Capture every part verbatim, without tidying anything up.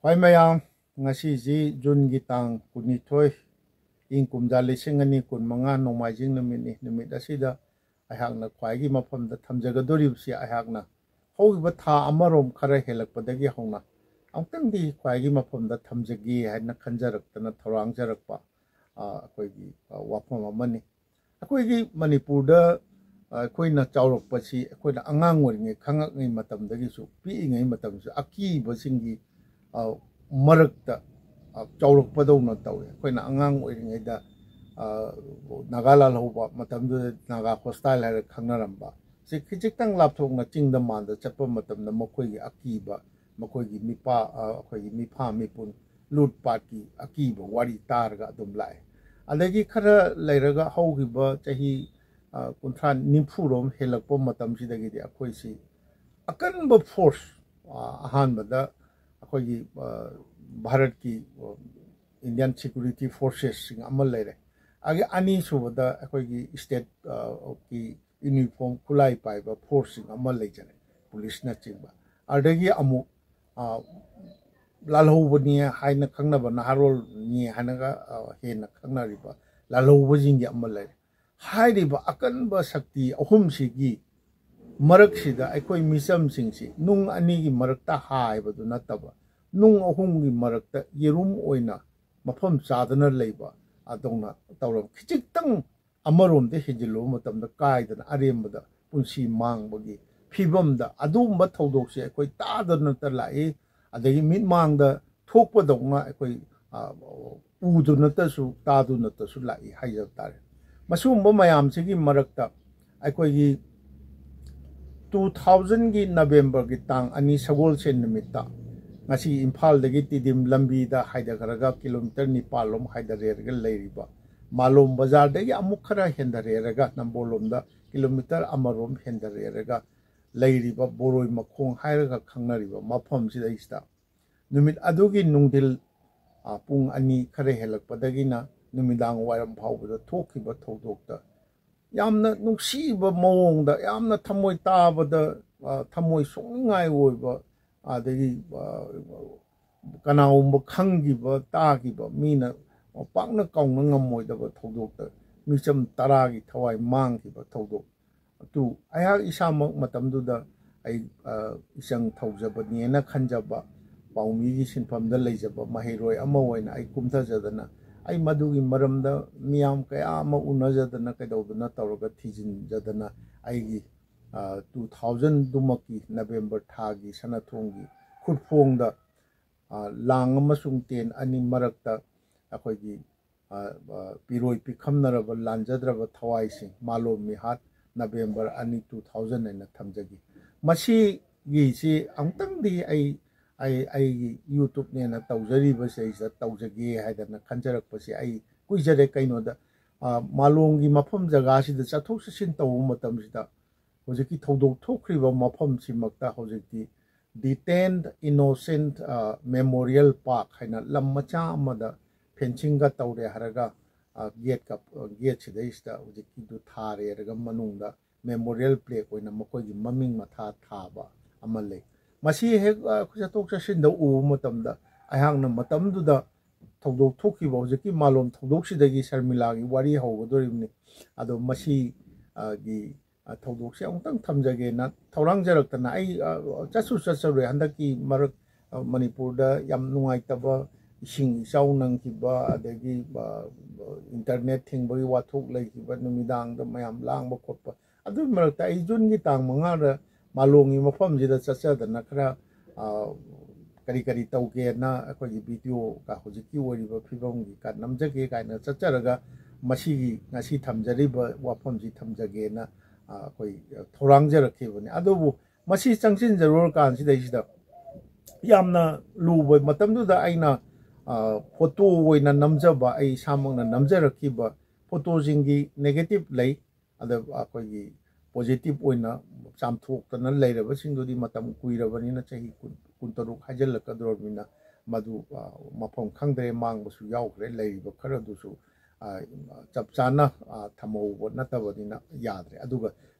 ꯈ꯭ꯋꯥꯏ ꯃꯌꯥꯝ, ꯉꯁꯤꯁꯤ ꯖꯨꯟꯒꯤ ꯇꯥꯡ ꯀꯨꯟꯅꯤꯊꯣꯏ, ꯏꯪ ꯀꯨꯝꯖꯥ ꯂꯤꯁꯤꯡ ꯑꯅꯤ ꯀꯨꯟꯃꯉꯥ, ꯅꯣꯡꯃꯥꯏꯖꯤꯡ ꯅꯨꯃꯤꯠꯅꯤ꯫ ꯅꯨꯃꯤꯠ ꯑꯁꯤꯗ ꯑꯩꯍꯥꯛꯅ ꯈ꯭ꯋꯥꯏꯒꯤ ꯃꯐꯝꯗ ꯊꯝꯖꯒꯗꯧꯔꯤꯕꯁꯤ, ꯑꯩꯍꯥꯛꯅ ꯍꯧꯈꯤꯕ ꯊꯥ ꯑꯃꯔꯣꯝ ꯈꯔ ꯍꯦꯜꯂꯛꯄꯗꯒꯤ ꯍꯧꯅ ꯑꯃꯨꯛꯇꯪꯗꯤ ꯈ꯭ꯋꯥꯏꯒꯤ ꯃꯐꯝꯗ ꯊꯝꯖꯒꯦ ꯍꯥꯏꯅ ꯈꯟꯖꯔꯛꯇꯅ ꯊꯧꯔꯥꯡꯖꯔꯛꯄ, ꯑ, ꯑꯩꯈꯣꯏꯒꯤ, ꯑ, ꯋꯥꯐꯝ ꯑꯃꯅꯤ꯫ ꯑꯩꯈꯣꯏꯒꯤ ꯃꯅꯤꯄꯨꯔꯗ, ꯑ, ꯑꯩꯈꯣꯏꯅ ꯆꯥꯎꯔꯛꯄꯁꯤ, ꯑꯩꯈꯣꯏꯅ ꯑꯉꯥꯡ ꯑꯣꯏꯔꯤꯉꯩ, ꯈꯪꯉꯛꯉꯩ ꯃꯇꯝꯗꯒꯤꯁꯨ, ꯄꯤꯛꯏꯉꯩ ꯃꯇꯝꯁꯨ ꯑꯀꯤꯕꯁꯤꯡꯒꯤ, ꯑ, ꯃꯔꯛꯇ, ꯑ, ꯆꯥꯎꯔꯛꯄꯗꯧꯅ ꯇꯧꯏ꯫ ꯑꯩꯈꯣꯏꯅ ꯑꯉꯥꯡ ꯑꯣꯏꯔꯤꯉꯩꯗ, ꯑ, ꯅꯥꯒꯥ ꯂꯥꯜꯍꯧꯕ ꯃꯇꯝꯗꯨꯗ ꯅꯥꯒꯥ ꯍꯣꯁꯇꯥꯏꯜ ꯍꯥꯏꯔ ꯈꯪꯅꯔꯝꯕ ꯁꯤ ꯈꯤꯖꯤꯛꯇꯪ ꯂꯥꯞꯊꯣꯛꯅ ꯆꯤꯡꯗ ꯃꯥꯟꯗ ꯆꯠꯄ ꯃꯇꯝꯗ ꯃꯈꯣꯏꯒꯤ ꯑꯀꯤꯕ, ꯃꯈꯣꯏꯒꯤ ꯃꯤꯄꯥ-, ꯑ, ꯑꯩꯈꯣꯏꯒꯤ ꯃꯤꯐꯥ ꯃꯤꯄꯨꯟ ꯂꯨꯠ ꯄꯥꯠꯀꯤ ꯑꯀꯤꯕ ꯋꯥꯔꯤ ꯇꯥꯔꯒ ꯑꯗꯨꯝ ꯂꯥꯛꯑꯦ꯫ ꯑꯗꯒꯤ ꯈꯔ ꯂꯩꯔꯒ ꯍꯧꯈꯤꯕ ꯆꯍꯤ, ꯑ, ꯀꯨꯟꯊ꯭ꯔꯥ ꯅꯤꯐꯨꯔꯣꯝ ꯍꯦꯜꯂꯛꯄ ꯃꯇꯝꯁꯤꯗꯒꯤꯗꯤ ꯑꯩꯈꯣꯏꯁꯤ ꯑꯀꯟꯕ ꯐꯣꯔꯁ, ꯑ, ꯑꯍꯥꯟꯕꯗ ꯑꯩꯈꯣꯏꯒꯤ, ꯑ, ꯚꯥꯔꯠꯀꯤ, ꯑ, ꯏꯟꯗꯤꯌꯥꯟ ꯁꯦꯀ꯭ꯌꯨꯔꯤꯇꯤ ꯐꯣꯔꯁꯦꯁꯁꯤꯡ ꯑꯃ ꯂꯩꯔꯦ꯫ ꯑꯗꯒꯤ ꯑꯅꯤꯁꯨꯕꯗ ꯑꯩꯈꯣꯏꯒꯤ ꯁ꯭ꯇꯦꯠ, ꯑ, ꯀꯤ ꯌꯨꯅꯤꯐꯣꯔꯝ ꯈꯨꯠꯂꯥꯏ ꯄꯥꯏꯕ ꯐꯣꯔꯁꯁꯤꯡ ꯑꯃ ꯂꯩꯖꯔꯦ, ꯄꯨꯂꯤꯁꯅꯆꯤꯡꯕ꯫ ꯑꯗꯒꯤ ꯑꯃꯨꯛ, ꯑ, ꯂꯥꯜꯍꯧꯕꯅꯤ ꯍꯥꯏꯅ ꯈꯪꯅꯕ, ꯅꯍꯥꯔꯣꯜꯅꯤ ꯍꯥꯏꯅꯒ, ꯑ, ꯍꯦꯟꯅ ꯈꯪꯅꯔꯤꯕ ꯂꯥꯜꯍꯧꯕꯁꯤꯡꯒꯤ ꯑꯃ ꯂꯩꯔꯦ꯫ ꯍꯥꯏꯔꯤꯕ ꯑꯀꯟꯕ ꯁꯛꯇꯤ ꯑꯍꯨꯝꯁꯤꯒꯤ ꯃꯔꯛꯁꯤꯗ ꯑꯩꯈꯣꯏ ꯃꯤꯆꯝꯁꯤꯡꯁꯤ ꯅꯨꯡ ꯑꯅꯤꯒꯤ ꯃꯔꯛꯇ ꯍꯥꯏꯕꯗꯨ ꯅꯠꯇꯕ, ꯅꯨꯡ ꯑꯍꯨꯝꯒꯤ ꯃꯔꯛꯇ ꯌꯦꯔꯨꯝ ꯑꯣꯏꯅ ꯃꯐꯝ ꯆꯥꯗꯅ ꯂꯩꯕ ꯑꯗꯧꯅ ꯇꯧꯔꯝ-, ꯈꯤꯖꯤꯛꯇꯪ ꯑꯃꯔꯣꯝꯗ ꯍꯦꯟꯖꯤꯜꯂꯨꯕ ꯃꯇꯝꯗ ꯀꯥꯏꯗꯅ ꯑꯔꯦꯝꯕꯗ ꯄꯨꯟꯁꯤ ꯃꯥꯡꯕꯒꯤ ꯐꯤꯕꯝꯗ ꯑꯗꯨꯒꯨꯝꯕ ꯊꯧꯗꯣꯛꯁꯦ ꯑꯩꯈꯣꯏ ꯇꯥꯗꯅꯇ ꯂꯥꯛꯏ꯫ ꯑꯗꯒꯤ ꯃꯤꯠꯃꯥꯡꯗ ꯊꯣꯛꯄꯗꯧꯅ ꯑꯩꯈꯣꯏ, ꯑ, ꯎꯗꯨꯅꯇꯁꯨ ꯇꯥꯗꯨꯅꯇꯁꯨ ꯂꯥꯛꯏ ꯍꯥꯏꯖꯕ ꯇꯥꯔꯦ꯫ ꯃꯁꯤꯒꯨꯝꯕ ꯃꯌꯥꯝꯁꯤꯒꯤ ꯃꯔꯛꯇ ꯑꯩꯈꯣꯏꯒꯤ two thousandꯒꯤ ꯅꯕꯦꯝꯕꯔꯒꯤ ꯇꯥꯡ ꯑꯅꯤ ꯁꯒꯣꯜꯁꯦꯟ ꯅꯨꯃꯤꯠꯇ ꯉꯁꯤ ꯏꯝꯐꯥꯜꯗꯒꯤ ꯇꯤꯗꯤꯝ ꯂꯝꯕꯤꯗ ꯍꯥꯏꯊꯈ꯭ꯔꯒ ꯀꯤꯂꯣꯃꯤꯇꯔ ꯅꯤꯄꯥꯜ ꯂꯣꯝ ꯍꯥꯏꯊꯔꯦꯔꯒ ꯂꯩꯔꯤꯕ ꯃꯥꯂꯣꯝ ꯕꯖꯥꯔꯗꯒꯤ ꯑꯃꯨꯛ ꯈꯔ ꯍꯦꯟꯊꯔꯦꯔꯒ ꯅꯝꯕꯣꯜꯂꯣꯝꯗ ꯀꯤꯂꯣꯃꯤꯇꯔ ꯑꯃꯔꯣꯝ ꯍꯦꯟꯊꯔꯦꯔꯒ ꯂꯩꯔꯤꯕ ꯕꯣꯔꯣꯏ ꯃꯈꯣꯡ ꯍꯥꯏꯔꯒ ꯈꯪꯅꯔꯤꯕ ꯃꯐꯝꯁꯤꯗꯩꯁꯤꯗ ꯅꯨꯃꯤꯠ ꯑꯗꯨꯒꯤ ꯅꯨꯡꯊꯤꯜ, ꯑ, ꯄꯨꯡ ꯑꯅꯤ ꯈꯔ ꯍꯦꯜꯂꯛꯄꯗꯒꯤꯅ ꯅꯨꯃꯤꯗꯥꯡ ꯋꯥꯏꯔꯝ ꯐꯥꯎꯕꯗ ꯊꯣꯛꯈꯤꯕ ꯊꯧꯗꯣꯛꯇ ꯌꯥꯝꯅ ꯅꯨꯡꯁꯤꯕ ꯃꯑꯣꯡꯗ, ꯌꯥꯝꯅ ꯊꯃꯣꯏ ꯇꯥꯕꯗ, ꯑ, ꯊꯃꯣꯏ ꯁꯣꯛꯅꯤꯡꯉꯥꯏ ꯑꯣꯏꯕ, ꯑꯗꯒꯤ, ꯑ, ꯀꯅꯥꯒꯨꯝꯕ ꯈꯪꯈꯤꯕ ꯇꯥꯈꯤꯕ ꯃꯤꯅ ꯄꯥꯛꯅ ꯀꯥꯎꯅ ꯉꯝꯃꯣꯏꯗꯕ ꯊꯧꯗꯣꯛꯇ ꯃꯤꯆꯝ ꯇꯔꯥꯒꯤ ꯊꯋꯥꯏ ꯃꯥꯡꯈꯤꯕ ꯊꯧꯗꯣꯛ ꯑꯗꯨ ꯑꯩꯍꯥꯛ ꯏꯁꯥꯃꯛ ꯃꯇꯝꯗꯨꯗ ꯑꯩ ꯏꯆꯪ ꯊꯧꯖꯕꯅꯦꯅ ꯈꯟꯖꯕ ꯄꯥꯎꯃꯤꯒꯤ ꯁꯤꯟꯐꯝꯗ ꯂꯩꯖꯕ ꯃꯍꯩꯔꯣꯏ ꯑꯃ ꯑꯣꯏꯅ ꯑꯩ ꯀꯨꯝꯊꯖꯗꯅ ꯑꯩ ꯃꯗꯨꯒꯤ ꯃꯔꯝꯗ ꯃꯤꯌꯥꯝ ꯀꯌꯥ ꯑꯃ ꯎꯅꯖꯗꯅ ꯀꯩꯗꯧꯗꯅ ꯇꯧꯔꯒ ꯊꯤꯖꯤꯟꯖꯗꯅ ꯑꯩꯒꯤ ꯇꯨ ꯊꯥꯎꯖꯟꯗꯨꯃꯛꯀꯤ ꯅꯕꯦꯝꯕꯔ ꯊꯥꯒꯤ ꯁꯅꯥꯊꯣꯡꯒꯤ ꯈꯨꯠꯐꯣꯡꯗ ꯂꯥꯡ ꯑꯃꯁꯨꯡ ꯇꯦꯟ ꯑꯅꯤ ꯃꯔꯛꯇ ꯑꯩꯈꯣꯏꯒꯤ ꯄꯤꯔꯣꯏ ꯄꯤꯈꯝꯅꯔꯕ ꯂꯥꯟꯖꯗ꯭ꯔꯕ ꯊꯋꯥꯏꯁꯤꯡ ꯃꯥꯂꯣꯝ ꯃꯤꯍꯥꯠ ꯅꯕꯦꯝꯕꯔ ꯑꯅꯤ ꯇꯨ ꯊꯥꯎꯖꯟ ꯍꯥꯏꯅ ꯊꯝꯖꯒꯦ꯫ ꯃꯁꯤꯒꯤꯁꯤ ꯑꯃꯨꯛꯇꯪꯗꯤ ꯑꯩ ꯑꯩ ꯑꯩꯒꯤ ꯌꯨꯇ꯭ꯌꯨꯕꯅꯦꯅ ꯇꯧꯖꯔꯤꯕꯁꯤꯗꯩꯁꯤꯗ ꯇꯧꯖꯒꯦ ꯍꯥꯏꯗꯅ ꯈꯟꯖꯔꯛꯄꯁꯦ ꯑꯩ ꯀꯨꯏꯖꯔꯦ꯫ ꯀꯩꯅꯣꯗ ꯃꯥꯂꯣꯝꯒꯤ ꯃꯐꯝ ꯖꯒꯥꯁꯤꯗ ꯆꯠꯊꯣꯛ ꯆꯠꯁꯤꯟ ꯇꯧꯕ ꯃꯇꯝꯁꯤꯗ ꯍꯧꯖꯤꯛꯀꯤ ꯊꯧꯗꯣꯛ ꯊꯣꯛꯈ꯭ꯔꯤꯕ ꯃꯐꯝꯁꯤꯃꯛꯇ ꯍꯧꯖꯤꯛꯇꯤ Detained Innocent Memorial Park ꯍꯥꯏꯅ ꯂꯝ ꯃꯆꯥ ꯑꯃꯗ ꯐꯦꯟꯁꯤꯡꯒ ꯇꯧꯔꯦ ꯍꯥꯏꯔꯒ ꯒꯦꯠꯀ ꯒꯦꯠꯁꯤꯗꯩꯁꯤꯗ ꯍꯧꯖꯤꯛꯀꯤꯗꯨ ꯊꯥꯔꯦ ꯍꯥꯏꯔꯒ ꯃꯅꯨꯡꯗ ꯃꯦꯃꯣꯔꯤꯌꯦꯜ ꯄ꯭ꯂꯦꯛ ꯑꯣꯏꯅ ꯃꯈꯣꯏꯒꯤ ꯃꯃꯤꯡ ꯃꯊꯥ ꯊꯥꯕ ꯑꯃ ꯂꯩ꯫ ꯃꯁꯤ ꯍꯦꯛ ꯆꯠꯊꯣꯛ ꯆꯠꯁꯤꯟꯗ ꯎꯕ ꯃꯇꯝꯗ ꯑꯩꯍꯥꯛꯅ ꯃꯇꯝꯗꯨꯗ ꯊꯧꯗꯣꯛ ꯊꯣꯛꯈꯤꯕ ꯍꯧꯖꯤꯛꯀꯤ ꯃꯥꯂꯣꯝ ꯊꯧꯗꯣꯛꯁꯤꯗꯒꯤ ꯁꯔꯃꯤꯂꯥꯒꯤ ꯋꯥꯔꯤ ꯍꯧꯒꯗꯣꯔꯤꯕꯅꯤ꯫ ꯑꯗꯣ ꯃꯁꯤꯒꯤ ꯊꯧꯗꯣꯛꯁꯦ ꯑꯃꯨꯛꯇꯪ ꯊꯝꯖꯒꯦꯅ ꯊꯧꯔꯥꯡꯖꯔꯛꯇꯅ ꯑꯩ ꯆꯠꯁꯨ ꯆꯠꯆꯔꯨꯔꯦ꯫ ꯍꯟꯗꯛꯀꯤ ꯃꯔꯛ ꯃꯅꯤꯄꯨꯔꯗ ꯌꯥꯝ ꯅꯨꯡꯉꯥꯏꯇꯕ ꯏꯁꯤꯡ ꯏꯆꯥꯎ ꯅꯪꯈꯤꯕ, ꯑꯗꯒꯤ ꯏꯟꯇꯔꯅꯦꯠ ꯊꯤꯡꯕꯒꯤ ꯋꯥꯊꯣꯛ ꯂꯩꯈꯤꯕ, ꯅꯨꯃꯤꯗꯥꯡꯗ ꯃꯌꯥꯝ ꯂꯥꯡꯕ ꯈꯣꯠꯄ, ꯑꯗꯨꯒꯤ ꯃꯔꯛꯇ ꯑꯩ ꯖꯨꯟꯒꯤ ꯇꯥꯡ ꯃꯉꯥꯗ ꯃꯥꯂꯣꯝꯒꯤ ꯃꯐꯝꯁꯤꯗ ꯆꯠꯆꯗꯅ ꯈꯔ ꯀꯔꯤ ꯀꯔꯤ ꯇꯧꯒꯦꯅ ꯑꯩꯈꯣꯏꯒꯤ ꯚꯤꯗꯤꯑꯣꯒ ꯍꯧꯖꯤꯛꯀꯤ ꯑꯣꯏꯔꯤꯕ ꯐꯤꯕꯝꯒꯤ ꯀ ꯅꯝꯖꯒꯦ ꯀꯥꯏꯅ ꯆꯠꯆꯔꯒ ꯃꯁꯤꯒꯤ ꯉꯁꯤ ꯊꯝꯖꯔꯤꯕ ꯋꯥꯐꯝꯁꯤ ꯊꯝꯖꯒꯦꯅ ꯑꯩꯈꯣꯏ ꯊꯧꯔꯥꯡꯖꯔꯛꯈꯤꯕꯅꯤ꯫ ꯑꯗꯨꯕꯨ ꯃꯁꯤ ꯆꯪꯁꯤꯟꯖꯔꯨꯔꯀꯥꯟꯁꯤꯗꯩꯁꯤꯗ ꯌꯥꯝꯅ ꯂꯨꯕ ꯃꯇꯝꯗꯨꯗ ꯑꯩꯅ ꯐꯣꯇꯣ ꯑꯣꯏꯅ ꯅꯝꯖꯕ, ꯑꯩ ꯏꯁꯥꯃꯛꯅ ꯅꯝꯖꯔꯛꯈꯤꯕ ꯐꯣꯇꯣꯁꯤꯡꯒꯤ ꯅꯦꯒꯦꯇꯤꯞ ꯂꯩ, ꯑꯗ ꯑꯩꯈꯣꯏꯒꯤ ꯄꯣꯖꯤꯇꯤꯞ ꯑꯣꯏꯅ ꯆꯥꯝꯊꯣꯛꯇꯅ ꯂꯩꯔꯕꯁꯤꯡꯗꯨꯗꯤ ꯃꯇꯝ ꯀꯨꯏꯔꯕꯅꯤꯅ ꯆꯍꯤ ꯀꯨꯟ, ꯀꯨꯟꯇꯔꯨꯛ ꯍꯥꯏꯖꯤꯜꯂꯛꯀꯗꯧꯔꯕꯅꯤꯅ ꯃꯗꯨ ꯃꯐꯝ ꯈꯪꯗ꯭ꯔꯦ, ꯃꯥꯡꯕꯁꯨ ꯌꯥꯎꯈ꯭ꯔꯦ꯫ ꯂꯩꯔꯤꯕ ꯈꯔꯗꯨꯁꯨ ꯆꯞ ꯆꯥꯅ ꯊꯝꯍꯧꯕ ꯅꯠꯇꯕꯅꯤꯅ ꯌꯥꯗ꯭ꯔꯦ꯫ ꯑꯗꯨꯒ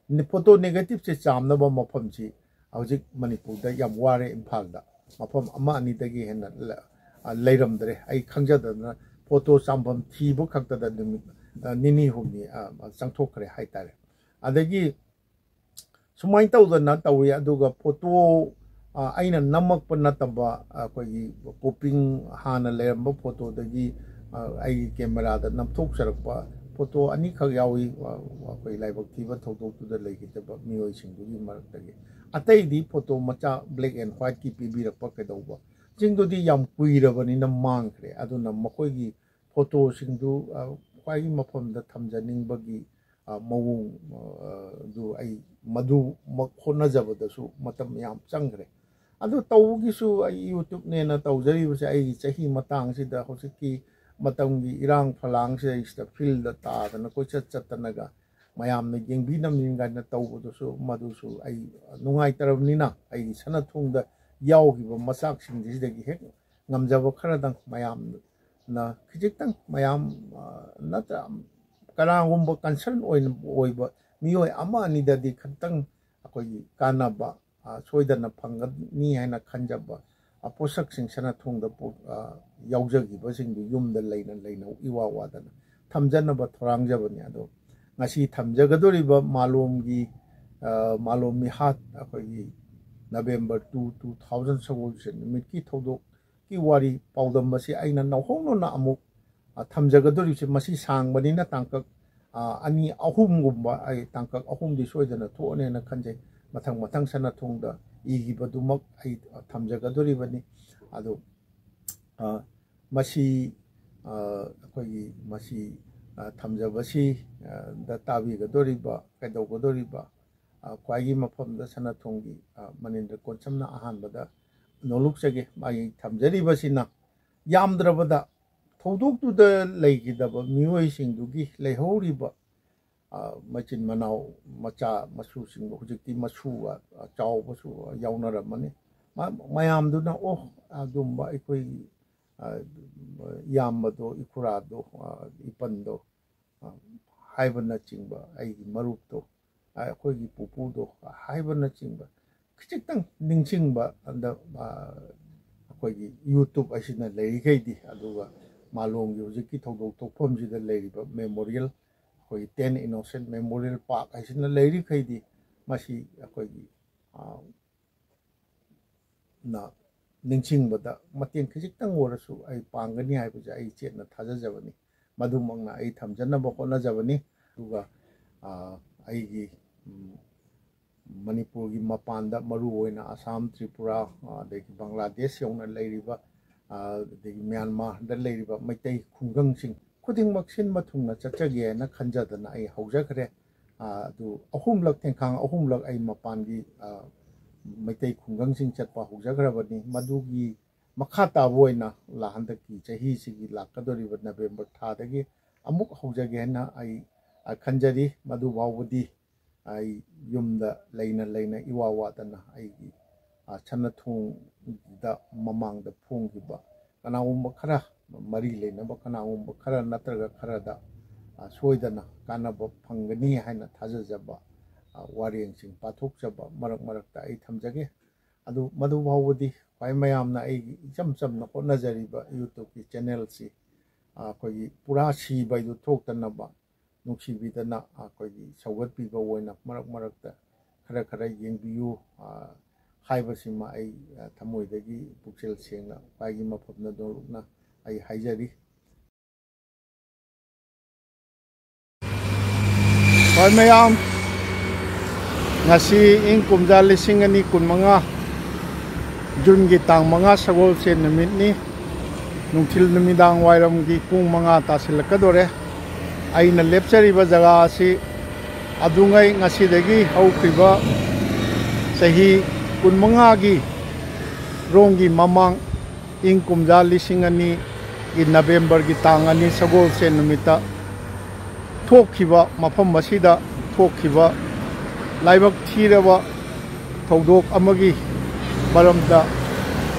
ꯐꯣꯇꯣ ꯅꯦꯒꯦꯇꯤꯞꯁꯦ ꯆꯥꯝꯅꯕ ꯃꯐꯝꯁꯤ ꯍꯧꯖꯤꯛ ꯃꯅꯤꯄꯨꯔꯗ ꯌꯥꯝ ꯋꯥꯔꯦ ꯏꯝꯐꯥꯜꯗ꯫ ꯃꯐꯝ ꯑꯃ ꯑꯅꯤꯗꯒꯤ ꯍꯦꯟꯅ ꯂ-, ꯑ, ꯂꯩꯔꯝꯗ꯭ꯔꯦ꯫ ꯑꯩ ꯈꯪꯖꯗꯗꯅ ꯐꯣꯇꯣ ꯆꯥꯝꯐꯝ ꯊꯤꯕ ꯈꯛꯇꯗ ꯅꯨꯃꯤꯠ, ꯑ, ꯅꯤꯅꯤ ꯍꯨꯝꯅꯤ, ꯑ, ꯆꯪꯊꯣꯛꯈ꯭ꯔꯦ ꯍꯥꯏꯇꯥꯔꯦ꯫ ꯑꯗꯒꯤ ꯁꯨꯃꯥꯏꯅ ꯇꯧꯗꯅ ꯇꯧꯏ꯫ ꯑꯗꯨꯒ ꯐꯣꯇꯣ, ꯑ, ꯑꯩꯅ ꯅꯝꯃꯛꯄ ꯅꯠꯇꯕ, ꯑꯩꯈꯣꯏꯒꯤ ꯀꯣꯄꯤꯡ ꯍꯥꯟꯅ ꯂꯩꯔꯝꯕ ꯐꯣꯇꯣꯗꯒꯤ, ꯑ, ꯑꯩꯒꯤ ꯀꯦꯃꯦꯔꯥꯗ ꯅꯝꯊꯣꯛꯆꯔꯛꯄ ꯐꯣꯇꯣ ꯑꯅꯤꯈꯛ ꯌꯥꯎꯏ꯫ ꯑ, ꯑꯩꯈꯣꯏ ꯂꯥꯏꯕꯛ ꯊꯤꯕ ꯊꯧꯗꯣꯛꯇꯨꯗ ꯂꯩꯈꯤꯗꯕ ꯃꯤꯑꯣꯏꯁꯤꯡꯗꯨꯒꯤ ꯃꯔꯛꯇꯒꯤ꯫ ꯑꯇꯩꯗꯤ ꯐꯣꯇꯣ ꯃꯆꯥ black and whiteꯀꯤ ꯄꯤꯕꯤꯔꯛꯄ ꯀꯩꯗꯧꯕ ꯁꯤꯡꯗꯨꯗꯤ ꯌꯥꯝ ꯀꯨꯏꯔꯕꯅꯤꯅ ꯃꯥꯡꯈ꯭ꯔꯦ꯫ ꯑꯗꯨꯅ ꯃꯈꯣꯏꯒꯤ ꯐꯣꯇꯣꯁꯤꯡꯗꯨ, ꯑ, ꯈ꯭ꯋꯥꯏꯒꯤ ꯃꯐꯝꯗ ꯊꯝꯖꯅꯤꯡꯕꯒꯤ, ꯑ, ꯃꯑꯣꯡ, ꯑ, ꯑꯗꯨ ꯑꯩ ꯃꯗꯨꯃꯛ ꯍꯣꯠꯅꯖꯕꯗꯁꯨ ꯃꯇꯝ ꯌꯥꯝ ꯆꯪꯈ꯭ꯔꯦ꯫ ꯑꯗꯨ ꯇꯧꯕꯒꯤꯁꯨ ꯑꯩ YouTubeꯅꯦꯅ ꯇꯧꯖꯔꯤꯕꯁꯦ ꯑꯩꯒꯤ ꯆꯍꯤ ꯃꯇꯥꯡꯁꯤꯗ ꯍꯧꯖꯤꯛꯀꯤ ꯃꯇꯝꯒꯤ ꯏꯔꯥꯡ ꯐꯂꯥꯡꯁꯤꯗꯩꯁꯤꯗ fieldꯇ ꯇꯥꯗꯅ ꯀꯣꯏꯆꯠ ꯆꯠꯇꯅꯒ ꯃꯌꯥꯝꯅ ꯌꯦꯡꯕꯤꯅꯕꯅꯤ ꯀꯥꯏꯅ ꯇꯧꯕꯗꯨꯁꯨ ꯃꯗꯨꯁꯨ ꯑꯩ ꯅꯨꯡꯉꯥꯏꯇ꯭ꯔꯕꯅꯤꯅ ꯑꯩꯒꯤ ꯁꯅꯥꯊꯣꯡꯗ ꯌꯥꯎꯈꯤꯕ ꯃꯆꯥꯛꯁꯤꯡꯁꯤꯗꯒꯤ ꯍꯦꯛ ꯉꯝꯖꯕ ꯈꯔꯗꯪ ꯃꯌꯥꯝꯅ ꯈꯤꯖꯤꯛꯇꯪ ꯃꯌꯥꯝ, ꯑ, ꯅꯠꯇ꯭ꯔ ꯀꯅꯥꯒꯨꯝꯕ concern ꯑꯣꯏꯅ, ꯑꯣꯏꯕ ꯃꯤꯑꯣꯏ ꯑꯃ ꯑꯅꯤꯗꯗꯤ ꯈꯤꯇꯪ ꯑꯩꯈꯣꯏꯒꯤ ꯀꯥꯟꯅꯕ, ꯑ, ꯁꯣꯏꯗꯅ ꯐꯪꯒꯅꯤ ꯍꯥꯏꯅ ꯈꯟꯖꯕ, ꯑ, ꯄꯣꯠꯁꯛꯁꯤꯡ ꯁꯅꯥꯊꯣꯡꯗ ꯄꯨ-, ꯑ, ꯌꯥꯎꯖꯈꯤꯕꯁꯤꯡꯗꯨ ꯌꯨꯝꯗ ꯂꯩꯅ ꯂꯩꯅ ꯏꯋꯥ ꯋꯥꯗꯅ ꯊꯝꯖꯅꯕ ꯊꯧꯔꯥꯡꯖꯕꯅꯤ꯫ ꯑꯗꯣ ꯉꯁꯤ ꯊꯝꯖꯒꯗꯧꯔꯤꯕ ꯃꯥꯂꯣꯝꯒꯤ, ꯑ, ꯃꯥꯂꯣꯝ ꯃꯤꯍꯥꯠ ꯑꯩꯈꯣꯏꯒꯤ November two, two thousand ꯁꯒꯣꯜꯁꯦꯟ ꯅꯨꯃꯤꯠꯀꯤ ꯊꯧꯗꯣꯛꯀꯤ ꯋꯥꯔꯤ ꯄꯥꯎꯗꯝ ꯑꯁꯤ ꯑꯩꯅ ꯅꯧꯍꯧꯅꯅ ꯑꯃꯨꯛ, ꯑ, ꯊꯝꯖꯒꯗꯧꯔꯤꯕꯁꯤ ꯃꯁꯤ ꯁꯥꯡꯕꯅꯤꯅ ꯇꯥꯡꯀꯛ, ꯑ, ꯑꯅꯤ ꯑꯍꯨꯝꯒꯨꯝꯕ, ꯑꯩ ꯇꯥꯡꯀꯛ ꯑꯍꯨꯝꯗꯤ ꯁꯣꯏꯗꯅ ꯊꯣꯛꯑꯅꯦꯅ ꯈꯟꯖꯩ꯫ ꯃꯊꯪ ꯃꯊꯪ ꯁꯅꯥꯊꯣꯡꯗ ꯏꯈꯤꯕꯗꯨꯃꯛ ꯑꯩ, ꯑ, ꯊꯝꯖꯒꯗꯧꯔꯤꯕꯅꯤ꯫ ꯑꯗꯨ, ꯑ, ꯃꯁꯤ, ꯑ, ꯑꯩꯈꯣꯏꯒꯤ ꯃꯁꯤ, ꯑ, ꯊꯝꯖꯕꯁꯤ, ꯑ, ꯗ ꯇꯥꯕꯤꯒꯗꯧꯔꯤꯕ, ꯀꯩꯗꯧꯒꯗꯧꯔꯤꯕ, ꯑ, ꯈ꯭ꯋꯥꯏꯒꯤ ꯃꯐꯝꯗ ꯁꯅꯥꯊꯣꯡꯒꯤ, ꯑ, ꯃꯅꯤꯟꯗ꯭ꯔ ꯀꯣꯟꯁꯝꯅ ꯑꯍꯥꯟꯕꯗ ꯅꯣꯂꯨꯛꯆꯒꯦ꯫ ꯃꯥꯒꯤ ꯊꯝꯖꯔꯤꯕꯁꯤꯅ ꯌꯥꯝꯗ꯭ꯔꯕꯗ ꯊꯧꯗꯣꯛꯇꯨꯗ ꯂꯩꯈꯤꯗꯕ ꯃꯤꯑꯣꯏꯁꯤꯡꯗꯨꯒꯤ ꯂꯩꯍꯧꯔꯤꯕ, ꯑ, ꯃꯆꯤꯟ ꯃꯅꯥꯎ, ꯃꯆꯥ ꯃꯁꯨꯁꯤꯡꯗꯣ, ꯍꯧꯖꯤꯛꯇꯤ ꯃꯁꯨ, ꯑ, ꯑ, ꯆꯥꯎꯕꯁꯨ, ꯑ, ꯌꯥꯎꯅꯔꯝꯃꯅꯤ꯫ ꯃ-, ꯃꯌꯥꯝꯗꯨꯅ, "ꯑꯣ, ꯑꯗꯨꯝꯕ ꯑꯩꯈꯣꯏꯒꯤ, ꯑ, ꯏꯌꯥꯝꯕꯗꯣ, ꯏꯈꯨꯔꯥꯗꯣ, ꯑ, ꯏꯄꯟꯗꯣ, ꯑ, ꯍꯥꯏꯕꯅꯆꯤꯡꯕ, ꯑꯩꯒꯤ ꯃꯔꯨꯞꯇꯣ, ꯑ, ꯑꯩꯈꯣꯏꯒꯤ ꯄꯨꯄꯨꯗꯣ ꯍꯥꯏꯕꯅꯆꯤꯡꯕ ꯈꯖꯤꯛꯇꯪ ꯅꯤꯡꯁꯤꯡꯕ ꯑꯗ, ꯑ, ꯑꯩꯈꯣꯏꯒꯤ YouTube ꯍꯥꯏꯁꯤꯅ ꯂꯩꯔꯤꯈꯩꯗꯤ, ꯑꯗꯨꯒ ꯃꯥꯂꯣꯝꯒꯤ ꯍꯧꯖꯤꯛꯀꯤ ꯊꯧꯗꯣꯛ ꯊꯣꯛꯐꯝꯁꯤꯗ ꯂꯩꯔꯤꯕ ꯃꯦꯃꯣꯔꯤꯌꯦꯜ, ꯑꯩꯈꯣꯏꯒꯤ ꯇꯦꯟ ꯏꯅꯣꯁꯦꯟ ꯃꯦꯃꯣꯔꯤꯌꯦꯜ ꯄꯥꯔꯛ ꯍꯥꯏꯁꯤꯅ ꯂꯩꯔꯤꯈꯩꯗꯤ, ꯃꯁꯤ ꯑꯩꯈꯣꯏꯒꯤ, ꯑ, ꯅ ꯅꯤꯡꯁꯤꯡꯕꯗ ꯃꯇꯦꯡ ꯈꯖꯤꯛꯇꯪ ꯑꯣꯏꯔꯁꯨ ꯑꯩ ꯄꯥꯡꯒꯅꯤ ꯍꯥꯏꯕꯁꯦ ꯑꯩ ꯆꯦꯠꯅ ꯊꯥꯖꯖꯕꯅꯤ꯫ ꯃꯗꯨꯃꯛꯅ ꯑꯩ ꯊꯝꯖꯅꯕ ꯍꯣꯠꯅꯖꯕꯅꯤ꯫ ꯑꯗꯨꯒ, ꯑ, ꯑꯩꯒꯤ, ꯎꯝ, ꯃꯅꯤꯄꯨꯔꯒꯤ ꯃꯄꯥꯟꯗ, ꯃꯔꯨꯑꯣꯏꯅ ꯑꯁꯥꯝ, ꯇ꯭ꯔꯤꯄꯨꯔꯥ, ꯑ, ꯑꯗꯒꯤ ꯕꯪꯒ꯭ꯂꯥꯗꯦꯁ ꯌꯧꯅ ꯂꯩꯔꯤꯕ, ꯑ, ꯑꯗꯒꯤ ꯃ꯭ꯌꯥꯟꯃꯥꯔꯗ ꯂꯩꯔꯤꯕ ꯃꯩꯇꯩ ꯈꯨꯡꯒꯪꯁꯤꯡ ꯈꯨꯗꯤꯡꯃꯛ ꯁꯤꯟꯕ ꯊꯨꯡꯅ ꯆꯠꯆꯒꯦ ꯍꯥꯏꯅ ꯈꯟꯖꯗꯅ ꯑꯩ ꯍꯧꯖꯈ꯭ꯔꯦ꯫ ꯑ, ꯑꯗꯨ ꯑꯍꯨꯝꯂꯛ, ꯊꯦꯡꯈꯥꯡ ꯑꯍꯨꯝꯂꯛ ꯑꯩ ꯃꯄꯥꯟꯒꯤ, ꯑ, ꯃꯩꯇꯩ ꯈꯨꯡꯒꯪꯁꯤꯡ ꯆꯠꯄ ꯍꯧꯖꯈ꯭ꯔꯕꯅꯤ꯫ ꯃꯗꯨꯒꯤ ꯃꯈꯥ ꯇꯥꯕ ꯑꯣꯏꯅ ꯂꯥ-, ꯍꯟꯗꯛꯀꯤ ꯆꯍꯤꯁꯤꯒꯤ ꯂꯥꯛꯀꯗꯧꯔꯤꯕ ꯅꯕꯦꯝꯕꯔ ꯊꯥꯗꯒꯤ ꯑꯃꯨꯛ ꯍꯧꯖꯒꯦ ꯍꯥꯏꯅ ꯑꯩ, ꯑ, ꯈꯟꯖꯔꯤ꯫ ꯃꯗꯨ ꯐꯥꯎꯕꯗꯤ ꯑꯩ ꯌꯨꯝꯗ ꯂꯩꯅ ꯂꯩꯅ ꯏꯋꯥ ꯋꯥꯗꯅ ꯑꯩꯒꯤ, ꯑ, ꯁꯅꯥ ꯊꯣꯡꯗ ꯃꯃꯥꯡꯗ ꯐꯣꯡꯈꯤꯕ ꯀꯅꯥꯒꯨꯝꯕ ꯈꯔ, ꯃꯔꯤ ꯂꯩꯅꯕ ꯀꯅꯥꯒꯨꯝꯕ ꯈꯔ ꯅꯠꯇ꯭ꯔꯒ ꯈꯔꯗ, ꯑ, ꯁꯣꯏꯗꯅ ꯀꯥꯟꯅꯕ ꯐꯪꯒꯅꯤ ꯍꯥꯏꯅ ꯊꯥꯖꯖꯕ, ꯑ, ꯋꯥꯔꯦꯡꯁꯤꯡ ꯄꯥꯊꯣꯛꯆꯕ ꯃꯔꯛ ꯃꯔꯛꯇ ꯑꯩ ꯊꯝꯖꯒꯦ꯫ ꯑꯗꯨ ꯃꯗꯨ ꯐꯥꯎꯕꯗꯤ ꯈ꯭ꯋꯥꯏ ꯃꯌꯥꯝꯅ ꯑꯩꯒꯤ ꯏꯆꯝ ꯆꯝꯅ ꯍꯣꯠꯅꯖꯔꯤꯕ YouTubeꯀꯤ ꯆꯦꯅꯦꯜꯁꯤ, ꯑ, ꯑꯩꯈꯣꯏꯒꯤ ꯄꯨꯔꯥ ꯁꯤꯕ ꯍꯥꯏꯗꯨ ꯊꯣꯛꯇꯅꯕ ꯅꯨꯡꯁꯤꯕꯤꯗꯅ ꯑꯩꯈꯣꯏꯒꯤ ꯁꯧꯒꯠꯄꯤꯕ ꯑꯣꯏꯅ ꯃꯔꯛ ꯃꯔꯛꯇ ꯈꯔ ꯈꯔ ꯌꯦꯡꯕꯤꯌꯨ꯫ ꯑ, ꯍꯥꯏꯕꯁꯤꯃ ꯑꯩ, ꯑ, ꯊꯃꯣꯏꯗꯒꯤ ꯄꯨꯛꯆꯦꯜ ꯁꯦꯡꯅ ꯈ꯭ꯋꯥꯏꯒꯤ ꯃꯐꯝꯗ ꯅꯣꯂꯨꯛꯅ ꯑꯩ ꯍꯥꯏꯖꯔꯤ꯫ ꯍꯣꯏ ꯃꯌꯥꯝ, ꯉꯁꯤ ꯏꯪ ꯀꯨꯝꯖꯥ ꯂꯤꯁꯤꯡ ꯑꯅꯤ ꯀꯨꯟꯃꯉꯥ, ꯖꯨꯟꯒꯤ ꯇꯥꯡ ꯃꯉꯥ, ꯁꯒꯣꯜꯁꯦꯟ ꯅꯨꯃꯤꯠꯅꯤ꯫ ꯅꯨꯡꯊꯤꯜ ꯅꯨꯃꯤꯗꯥꯡ ꯋꯥꯏꯔꯝꯒꯤ ꯄꯨꯡ ꯃꯉꯥ ꯇꯥꯁꯤꯜꯂꯛꯀꯗꯣꯔꯦ꯫ ꯑꯩꯅ ꯂꯦꯞꯆꯔꯤꯕ ꯖꯒꯥ ꯑꯁꯤ ꯑꯗꯨꯉꯩ ꯉꯁꯤꯗꯒꯤ ꯍꯧꯈ꯭ꯔꯤꯕ ꯆꯍꯤ ꯀꯨꯟꯃꯉꯥꯒꯤ ꯔꯣꯝꯒꯤ ꯃꯃꯥꯡ, ꯏꯪ ꯀꯨꯝꯖꯥ ꯂꯤꯁꯤꯡ ꯑꯅꯤꯒꯤ ꯅꯕꯦꯝꯕꯔꯒꯤ ꯇꯥꯡ ꯑꯅꯤ, ꯁꯒꯣꯜꯁꯦꯟ ꯅꯨꯃꯤꯠꯇ ꯊꯣꯛꯈꯤꯕ, ꯃꯐꯝ ꯑꯁꯤꯗ ꯊꯣꯛꯈꯤꯕ ꯂꯥꯏꯕꯛ ꯊꯤꯔꯕ ꯊꯧꯗꯣꯛ ꯑꯃꯒꯤ ꯃꯔꯝꯗ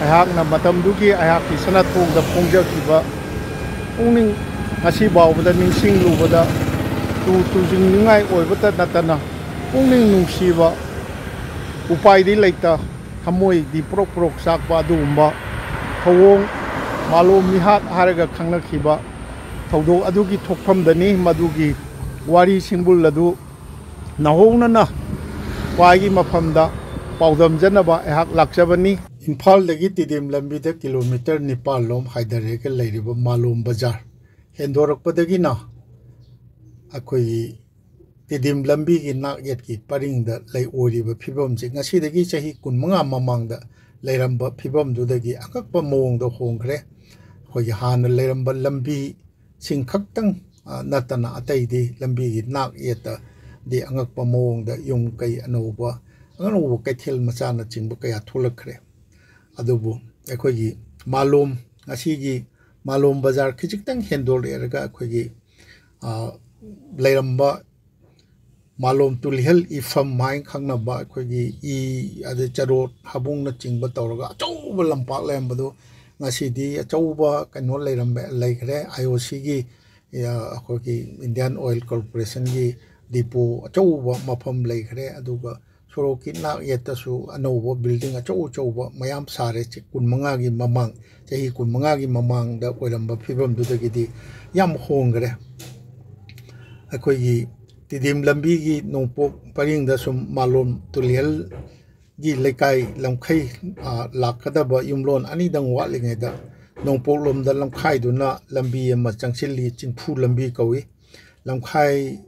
ꯑꯩꯍꯥꯛꯅ ꯃꯇꯝꯗꯨꯒꯤ ꯑꯩꯍꯥꯛꯀꯤ ꯁꯅꯥꯊꯣꯡꯗ ꯐꯣꯡꯖꯈꯤꯕ ꯄꯨꯛꯅꯤꯡ ꯉꯁꯤ ꯐꯥꯎꯕꯗ ꯅꯤꯡꯁꯤꯡꯂꯨꯕꯗ ꯇꯨ ꯇꯨꯖꯤꯡꯅꯤꯡꯉꯥꯏ ꯑꯣꯏꯕꯇ ꯅꯠꯇꯅ ꯄꯨꯛꯅꯤꯡ ꯅꯨꯡꯁꯤꯕ ꯎꯄꯥꯏꯗꯤ ꯂꯩꯇ, ꯊꯃꯣꯏꯗꯤ ꯄ꯭ꯔꯣꯛ ꯄ꯭ꯔꯣꯛ ꯆꯥꯛꯄ ꯑꯗꯨꯒꯨꯝꯕ ꯊꯧꯑꯣꯡ, ꯃꯥꯂꯣꯝ ꯃꯤꯍꯥꯠ ꯍꯥꯏꯔꯒ ꯈꯪꯅꯈꯤꯕ ꯊꯧꯗꯣꯛ ꯑꯗꯨꯒꯤ ꯊꯣꯛꯐꯝꯗꯅꯤ꯫ ꯃꯗꯨꯒꯤ ꯋꯥꯔꯤ ꯁꯤꯡꯕꯨꯜ ꯑꯗꯨ ꯅꯧꯍꯧꯅꯅ ꯈ꯭ꯋꯥꯏꯒꯤ ꯃꯐꯝꯗ ꯄꯥꯎꯗꯝꯖꯅꯕ ꯑꯩꯍꯥꯛ ꯂꯥꯛꯆꯕꯅꯤ꯫ ꯏꯝꯐꯥꯜꯗꯒꯤ ꯇꯤꯗꯤꯝ ꯂꯝꯕꯤꯗ ꯀꯤꯂꯣꯃꯤꯇꯔ ꯅꯤꯄꯥꯜ ꯂꯣꯝ ꯍꯥꯏꯊꯔꯒ ꯂꯩꯔꯤꯕ ꯃꯥꯂꯣꯝ ꯕꯖꯥꯔ ꯍꯦꯟꯗꯣꯔꯛꯄꯗꯒꯤꯅ ꯑꯩꯈꯣꯏꯒꯤ ꯇꯤꯗꯤꯝ ꯂꯝꯕꯤꯒꯤ ꯅꯥꯛ ꯌꯦꯠꯀꯤ ꯄꯔꯤꯡꯗ ꯂꯩ ꯑꯣꯏꯔꯤꯕ ꯐꯤꯕꯝꯁꯤ ꯉꯁꯤꯗꯒꯤ ꯆꯍꯤ ꯀꯨꯟꯃꯉꯥ ꯃꯃꯥꯡꯗ ꯂꯩꯔꯝꯕ ꯐꯤꯕꯝꯗꯨꯗꯒꯤ ꯑꯉꯛꯄ ꯃꯑꯣꯡꯗ ꯍꯣꯡꯈ꯭ꯔꯦ꯫ ꯑꯩꯈꯣꯏꯒꯤ ꯍꯥꯟꯅ ꯂꯩꯔꯝꯕ ꯂꯝꯕꯤꯁꯤꯡ ꯈꯛꯇꯪ, ꯑ, ꯅꯠꯇꯅ ꯑꯇꯩꯗꯤ ꯂꯝꯕꯤꯒꯤ ꯅꯥꯛ ꯌꯦꯠꯇꯗꯤ ꯑꯉꯛꯄ ꯃꯑꯣꯡꯗ ꯌꯨꯝ ꯀꯩ ꯑꯅꯧꯕ, ꯑꯅꯧꯕ ꯀꯩꯊꯦꯜ ꯃꯆꯥꯅꯆꯤꯡꯕ ꯀꯌꯥ ꯊꯣꯛꯂꯛꯈ꯭ꯔꯦ꯫ ꯑꯗꯨꯕꯨ ꯑꯩꯈꯣꯏꯒꯤ ꯃꯥꯂꯣꯝ, ꯉꯁꯤꯒꯤ ꯃꯥꯂꯣꯝ ꯕꯖꯥꯔ ꯈꯤꯖꯤꯛꯇꯪ ꯍꯦꯟꯗꯣꯔꯛꯂꯒ ꯑꯩꯈꯣꯏꯒꯤ, ꯑ, ꯂꯩꯔꯝꯕ ꯃꯥꯂꯣꯝ ꯇꯨꯂꯤꯍꯜ ꯏꯐꯝ ꯍꯥꯏꯅ ꯈꯪꯅꯕ ꯑꯩꯈꯣꯏꯒꯤ ꯏ, ꯑꯗꯩ ꯆꯔꯣꯠ ꯍꯥꯕꯨꯡꯅꯆꯤꯡꯕ ꯇꯧꯔꯒ ꯑꯆꯧꯕ ꯂꯝꯄꯥꯛ ꯂꯩꯔꯝꯕꯗꯨ ꯉꯁꯤꯗꯤ ꯑꯆꯧꯕ ꯀꯩꯅꯣ ꯂꯩꯔꯝꯕ, ꯂꯩꯈ꯭ꯔꯦ꯫ ꯑꯥꯏ ꯑꯣ ꯁꯤꯒꯤ, ꯑ, ꯑꯩꯈꯣꯏꯒꯤ ꯏꯟꯗꯤꯌꯥꯟ ꯑꯣꯏꯜ ꯀꯣꯔꯄꯣꯔꯦꯁꯟꯒꯤ ꯗꯤꯄꯣ ꯑꯆꯧꯕ ꯃꯐꯝ ꯂꯩꯈ꯭ꯔꯦ꯫ ꯑꯗꯨꯒ ꯁꯣꯔꯣꯛꯀꯤ ꯅꯥꯛ ꯌꯦꯠꯇꯁꯨ ꯑꯅꯧꯕ ꯕꯤꯜꯗꯤꯡ ꯑꯆꯧ ꯑꯆꯧꯕ ꯃꯌꯥꯝ ꯁꯥꯔꯦ꯫ ꯆ-, ꯀꯨꯟꯃꯉꯥꯒꯤ ꯃꯃꯥꯡ, ꯆꯍꯤ ꯀꯨꯟꯃꯉꯥꯒꯤ ꯃꯃꯥꯡꯗ ꯑꯣꯏꯔꯝꯕ ꯐꯤꯕꯝꯗꯨꯗꯒꯤꯗꯤ ꯌꯥꯝ ꯍꯣꯡꯈ꯭ꯔꯦ꯫ ꯑꯩꯈꯣꯏꯒꯤ ꯇꯤꯗꯤꯝ ꯂꯝꯕꯤꯒꯤ ꯅꯣꯡꯄꯣꯛ ꯄꯔꯤꯡꯗ ꯁꯨꯝ ꯃꯥꯂꯣꯝ ꯇꯨꯂꯤꯍꯜꯒꯤ ꯂꯩꯀꯥꯏ ꯂꯝꯈꯩ, ꯑ, ꯂꯥꯛꯀꯗꯕ ꯌꯨꯝꯂꯣꯟ ꯑꯅꯤꯗꯪ ꯋꯥꯠꯂꯤꯉꯩꯗ ꯅꯣꯡꯄꯣꯛꯂꯣꯝꯗ ꯂꯝꯈꯥꯏꯗꯨꯅ ꯂꯝꯕꯤ ꯑꯃ ꯆꯪꯁꯤꯜꯂꯤ, ꯆꯤꯡꯐꯨ ꯂꯝꯕꯤ ꯀꯧꯏ꯫ ꯂꯝꯈꯥꯏ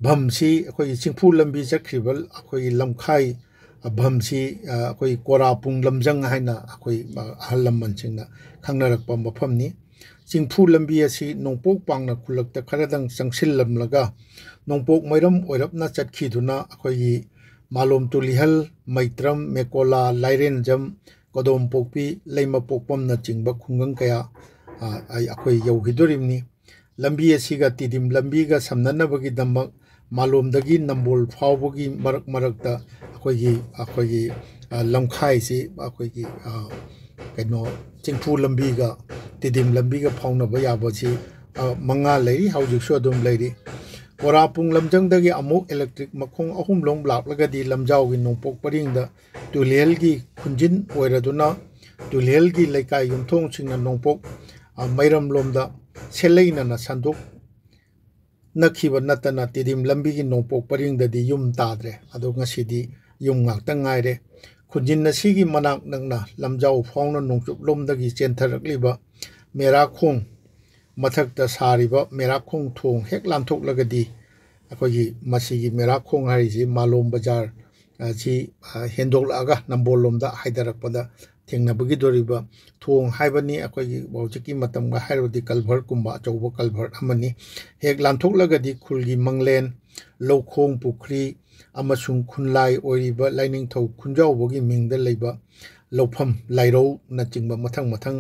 ꯚꯝꯁꯤ, ꯑꯩꯈꯣꯏꯒꯤ ꯆꯤꯡꯐꯨ ꯂꯝꯕꯤ ꯆꯠꯈ꯭ꯔꯤꯕ ꯑꯩꯈꯣꯏꯒꯤ ꯂꯝꯈꯥꯏ ꯚꯝꯁꯤ, ꯑ, ꯑꯩꯈꯣꯏ ꯀꯣꯔꯥꯄꯨꯡ ꯂꯝꯖꯪ ꯍꯥꯏꯅ ꯑꯩꯈꯣꯏ, ꯑ, ꯑꯍꯜ ꯂꯃꯟꯁꯤꯡꯅ ꯈꯪꯅꯔꯛꯄ ꯃꯐꯝꯅꯤ꯫ ꯆꯤꯡꯐꯨ ꯂꯝꯕꯤ ꯑꯁꯤ ꯅꯣꯡꯄꯣꯛ ꯄꯥꯡꯅ ꯈꯨꯜꯂꯛꯇ ꯈꯔꯗꯪ ꯆꯪꯁꯤꯜꯂꯝꯂꯒ ꯅꯣꯡꯄꯣꯛ ꯃꯩꯔꯝ ꯑꯣꯏꯔꯞꯅ ꯆꯠꯈꯤꯗꯨꯅ ꯑꯩꯈꯣꯏꯒꯤ ꯃꯥꯂꯣꯝ ꯇꯨꯂꯤꯍꯜ, ꯃꯩꯇ꯭ꯔꯝ, ꯃꯦꯀꯣꯂꯥ, ꯂꯥꯏꯔꯦꯟꯖꯝ, ꯀꯣꯗꯣꯝꯄꯣꯛꯄꯤ, ꯂꯩꯃꯄꯣꯛꯄꯝꯅꯆꯤꯡꯕ ꯈꯨꯡꯒꯪ ꯀꯌꯥ, ꯑ, ꯑꯩ-, ꯑꯩꯈꯣꯏ ꯌꯧꯈꯤꯗꯣꯔꯤꯕꯅꯤ꯫ ꯂꯝꯕꯤ ꯑꯁꯤꯒ ꯇꯤꯗꯤꯝ ꯂꯝꯕꯤꯒ ꯁꯝꯅꯅꯕꯒꯤꯗꯃꯛ ꯃꯥꯂꯣꯝꯗꯒꯤ ꯅꯝꯕꯣꯜ ꯐꯥꯎꯕꯒꯤ ꯃꯔꯛ ꯃꯔꯛꯇ ꯑꯩꯈꯣꯏꯒꯤ, ꯑꯩꯈꯣꯏꯒꯤ, ꯑ, ꯂꯝꯈꯥꯏꯁꯤ ꯑꯩꯈꯣꯏꯒꯤ, ꯑ, ꯀꯩꯅꯣ, ꯆꯤꯡꯐꯨ ꯂꯝꯕꯤꯒ ꯇꯤꯗꯤꯝ ꯂꯝꯕꯤꯒ ꯐꯥꯎꯅꯕ ꯌꯥꯕꯁꯤ, ꯑ, ꯃꯉꯥ ꯂꯩꯔꯤ, ꯍꯧꯖꯤꯛꯁꯨ ꯑꯗꯨꯝ ꯂꯩꯔꯤ꯫ ꯕꯣꯔꯥꯄꯨꯡ ꯂꯝꯖꯪꯗꯒꯤ ꯑꯃꯨꯛ ꯏꯂꯦꯛꯇ꯭ꯔꯤꯛ ꯃꯈꯣꯡ ꯑꯍꯨꯝꯂꯣꯝ ꯂꯥꯛꯂꯒꯗꯤ ꯂꯝꯖꯥꯎꯒꯤ ꯅꯣꯡꯄꯣꯛ ꯄꯔꯤꯡꯗ ꯇꯨꯂꯤꯍꯜꯒꯤ ꯈꯨꯟꯖꯤꯟ ꯑꯣꯏꯔꯗꯨꯅ ꯇꯨꯂꯤꯍꯜꯒꯤ ꯂꯩꯀꯥꯏ ꯌꯨꯝꯊꯣꯡꯁꯤꯡꯅ ꯅꯣꯡꯄꯣꯛ, ꯑ, ꯃꯩꯔꯝꯂꯣꯝꯗ ꯁꯦꯠꯂꯩꯅꯅ ꯁꯟꯗꯣꯛꯅꯈꯤꯕ ꯅꯠꯇꯅ ꯇꯤꯗꯤꯝ ꯂꯝꯕꯤꯒꯤ ꯅꯣꯡꯄꯣꯛ ꯄꯔꯤꯡꯗꯗꯤ ꯌꯨꯝ ꯇꯥꯗ꯭ꯔꯦ꯫ ꯑꯗꯣ ꯉꯁꯤꯗꯤ ꯌꯨꯝ ꯉꯥꯛꯇ ꯉꯥꯏꯔꯦ꯫ ꯈꯨꯟꯖꯤꯟ ꯑꯁꯤꯒꯤ ꯃꯅꯥꯛ ꯅꯛꯅ ꯂꯝꯖꯥꯎ ꯐꯥꯎꯅ ꯅꯣꯡꯆꯨꯞꯂꯣꯝꯗꯒꯤ ꯆꯦꯟꯊꯔꯛꯂꯤꯕ ꯃꯦꯔꯥꯈꯣꯡ ꯃꯊꯛꯇ ꯁꯥꯔꯤꯕ ꯃꯦꯔꯥꯈꯣꯡ ꯊꯣꯡ ꯍꯦꯛ ꯂꯥꯟꯊꯣꯛꯂꯒꯗꯤ ꯑꯩꯈꯣꯏꯒꯤ ꯃꯁꯤꯒꯤ ꯃꯦꯔꯥꯈꯣꯡ ꯍꯥꯏꯔꯤꯁꯤ ꯃꯥꯂꯣꯝ ꯕꯖꯥꯔ ꯑꯁꯤ, ꯑ, ꯍꯦꯟꯗꯣꯛꯂꯛꯑꯒ ꯅꯝꯕꯣꯜ ꯂꯣꯝꯗ ꯍꯥꯏꯊꯔꯛꯄꯗ ꯊꯦꯡꯅꯕꯒꯤꯗꯣꯔꯤꯕ ꯊꯣꯡ ꯍꯥꯏꯕꯅꯤ꯫ ꯑꯩꯈꯣꯏꯒꯤ ꯍꯧꯖꯤꯛꯀꯤ ꯃꯇꯝꯒ ꯍꯥꯏꯔꯨꯔꯗꯤ ꯀꯜꯚꯔꯠꯀꯨꯝꯕ ꯑꯆꯧꯕ ꯀꯜꯚꯔꯠ ꯑꯃꯅꯤ꯫ ꯍꯦꯛ ꯂꯥꯟꯊꯣꯛꯂꯒꯗꯤ ꯈꯨꯜꯒꯤ ꯃꯪꯂꯦꯟ, ꯂꯧꯈꯣꯡ ꯄꯨꯈ꯭ꯔꯤ ꯑꯃꯁꯨꯡ ꯈꯨꯟꯂꯥꯏ ꯑꯣꯏꯔꯤꯕ ꯂꯥꯏꯅꯤꯡꯊꯧ ꯈꯨꯟꯖꯥꯎꯕꯒꯤ ꯃꯤꯡꯗ ꯂꯩꯕ ꯂꯧꯐꯝ ꯂꯥꯏꯔꯧꯅꯆꯤꯡꯕ ꯃꯊꯪ ꯃꯊꯪ,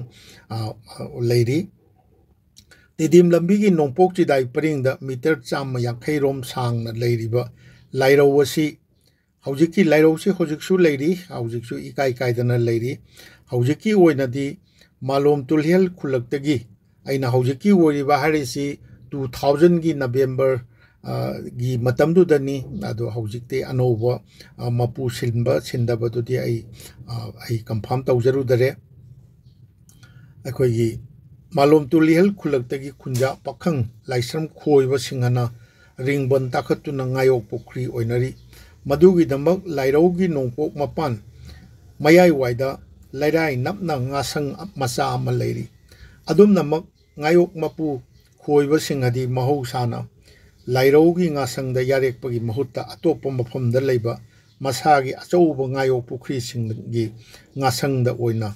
ꯑ, ꯑ, ꯂꯩꯔꯤ꯫ ꯇꯤꯗꯤꯝ ꯂꯝꯕꯤꯒꯤ ꯅꯣꯡꯄꯣꯛ ꯆꯤꯗꯥꯏ ꯄꯔꯤꯡꯗ ꯃꯤꯇꯔ ꯆꯥꯝꯃ ꯌꯥꯡꯈꯩ ꯔꯣꯝ ꯁꯥꯡꯅ ꯂꯩꯔꯤꯕ ꯂꯥꯏꯔꯧ ꯑꯁꯤ ꯍꯧꯖꯤꯛꯀꯤ ꯂꯥꯏꯔꯧꯁꯤ ꯍꯧꯖꯤꯛꯁꯨ ꯂꯩꯔꯤ, ꯍꯧꯖꯤꯛꯁꯨ ꯏꯀꯥꯏ ꯀꯥꯏꯗꯅ ꯂꯩꯔꯤ꯫ ꯍꯧꯖꯤꯛꯀꯤ ꯑꯣꯏꯅꯗꯤ ꯃꯥꯂꯣꯝ ꯇꯨꯂꯤꯍꯜ ꯈꯨꯜꯂꯛꯇꯒꯤ ꯑꯩꯅ ꯍꯧꯖꯤꯛꯀꯤ ꯑꯣꯏꯔꯤꯕ ꯍꯥꯏꯔꯤꯁꯤ two thousandꯒꯤ November, ꯑ, ꯒꯤ ꯃꯇꯝꯗꯨꯗꯅꯤ꯫ ꯑꯗꯣ ꯍꯧꯖꯤꯛꯇꯤ ꯑꯅꯧꯕ, ꯑ, ꯃꯄꯨ ꯁꯤꯟꯕ ꯁꯤꯟꯗꯕꯗꯨꯗꯤ ꯑꯩ, ꯑ, ꯑꯩ confirm ꯇꯧꯖꯔꯨꯗꯔꯦ꯫ ꯑꯩꯈꯣꯏꯒꯤ ꯃꯥꯂꯣꯝ ꯇꯨꯂꯤꯍꯜ ꯈꯨꯜꯂꯛꯇꯒꯤ ꯈꯨꯟꯖꯥ ꯄꯥꯈꯪ ꯂꯥꯏꯁ꯭ꯔꯝ ꯈꯣꯏꯕ ꯁꯤꯡꯍꯅ ꯔꯤꯡꯕꯟ ꯇꯥꯈꯠꯇꯨꯅ ꯉꯥꯌꯣꯛ ꯄꯨꯈ꯭ꯔꯤ ꯑꯣꯏꯅꯔꯤ꯫ ꯃꯗꯨꯒꯤꯗꯃꯛ ꯂꯥꯏꯔꯧꯒꯤ ꯅꯣꯡꯄꯣꯛ ꯃꯄꯥꯟ ꯃꯌꯥꯏꯋꯥꯏꯗ ꯂꯩꯔꯥꯏ ꯅꯞꯅ ꯉꯥꯁꯪ ꯃꯆꯥ ꯑꯃ ꯂꯩꯔꯤ꯫ ꯑꯗꯨꯝꯅꯃꯛ ꯉꯥꯌꯣꯛ ꯃꯄꯨ ꯈꯣꯏꯕꯁꯤꯡ ꯑꯗꯤ ꯃꯍꯧꯁꯥꯅ ꯂꯥꯏꯔꯧꯒꯤ ꯉꯥꯁꯪꯗ ꯌꯥꯔꯦꯛꯄꯒꯤ ꯃꯍꯨꯠꯇ ꯑꯇꯣꯞꯄ ꯃꯐꯝꯗ ꯂꯩꯕ ꯃꯁꯥꯒꯤ ꯑꯆꯧꯕ ꯉꯥꯌꯣꯛ ꯄꯨꯈ꯭ꯔꯤꯁꯤꯡꯒꯤ ꯉꯥꯁꯪꯗ ꯑꯣꯏꯅ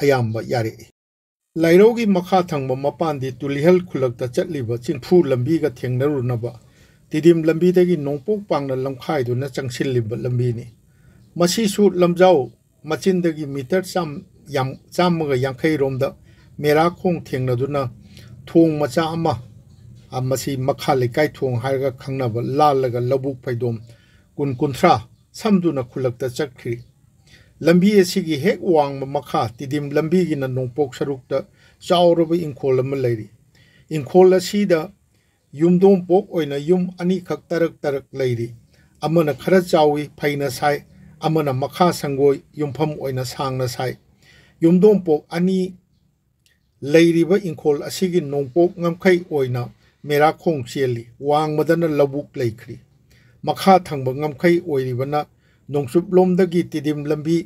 ꯑꯌꯥꯝꯕ ꯌꯥꯔꯛꯏ꯫ ꯂꯥꯏꯔꯧꯒꯤ ꯃꯈꯥ ꯊꯪꯕ ꯃꯄꯥꯟꯗꯤ ꯇꯨꯂꯤꯍꯜ ꯈꯨꯜꯂꯛꯇ ꯆꯠꯂꯤꯕ ꯆꯤꯡꯐꯨ ꯂꯝꯕꯤꯒ ꯊꯦꯡꯅꯔꯨꯅꯕ ꯇꯤꯗꯤꯝ ꯂꯝꯕꯤꯗꯒꯤ ꯅꯣꯡꯄꯣꯛ ꯄꯥꯡꯅ ꯂꯝꯈꯥꯏꯗꯨꯅ ꯆꯪꯁꯤꯜꯂꯤꯕ ꯂꯝꯕꯤꯅꯤ꯫ ꯃꯁꯤꯁꯨ ꯂꯝꯖꯥꯎ ꯃꯆꯤꯟꯗꯒꯤ ꯃꯤꯇꯔ ꯆꯥꯝ-, ꯌꯥꯝ-, ꯆꯥꯝꯃꯒ ꯌꯥꯡꯈꯩ ꯔꯣꯝꯗ ꯃꯦꯔꯥꯈꯣꯡ ꯊꯦꯡꯅꯗꯨꯅ ꯊꯣꯡ ꯃꯆꯥ ꯑꯃ, ꯑ, ꯃꯁꯤ ꯃꯈꯥ ꯂꯩꯀꯥꯏ ꯊꯣꯡ ꯍꯥꯏꯔꯒ ꯈꯪꯅꯕ, ꯂꯥꯜꯂꯒ ꯂꯧꯕꯨꯛ ꯐꯩꯗꯣꯝ ꯀꯨꯟ ꯀꯨꯟꯊ꯭ꯔꯥ ꯁꯝꯗꯨꯅ ꯈꯨꯜꯂꯛꯇ ꯆꯠꯈ꯭ꯔꯤ꯫ ꯂꯝꯕꯤ ꯑꯁꯤꯒꯤ ꯍꯦꯛ ꯋꯥꯡꯃ ꯃꯈꯥ ꯇꯤꯗꯤꯝ ꯂꯝꯕꯤꯒꯤꯅ ꯅꯣꯡꯄꯣꯛ ꯁꯔꯨꯛꯇ ꯆꯥꯎꯔꯕ ꯏꯪꯈꯣꯜ ꯑꯃ ꯂꯩꯔꯤ꯫ ꯏꯪꯈꯣꯜ ꯑꯁꯤꯗ ꯌꯨꯝꯗꯣꯡꯄꯣꯛ ꯑꯣꯏꯅ ꯌꯨꯝ ꯑꯅꯤꯈꯛ ꯇꯔꯛ ꯇꯔꯛ ꯂꯩꯔꯤ꯫ ꯑꯃꯅ ꯈꯔ ꯆꯥꯎꯏ, ꯐꯩꯅ ꯁꯥꯏ, ꯑꯃꯅ ꯃꯈꯥ ꯁꯪꯒꯣꯏ, ꯌꯨꯝꯐꯝ ꯑꯣꯏꯅ ꯁꯥꯡꯅ ꯁꯥꯏ꯫ ꯌꯨꯝꯗꯣꯡꯄꯣꯛ ꯑꯅꯤ ꯂꯩꯔꯤꯕ ꯏꯪꯈꯣꯜ ꯑꯁꯤꯒꯤ ꯅꯣꯡꯄꯣꯛ ꯉꯝꯈꯩ ꯑꯣꯏꯅ ꯃꯦꯔꯥꯈꯣꯡ ꯆꯦꯜꯂꯤ, ꯋꯥꯡꯃꯗꯅ ꯂꯧꯕꯨꯛ ꯂꯩꯈ꯭ꯔꯤ꯫ ꯃꯈꯥ ꯊꯪꯕ ꯉꯝꯈꯩ ꯑꯣꯏꯔꯤꯕꯅ ꯅꯣꯡꯆꯨꯞꯂꯣꯝꯗꯒꯤ ꯇꯤꯗꯤꯝ ꯂꯝꯕꯤ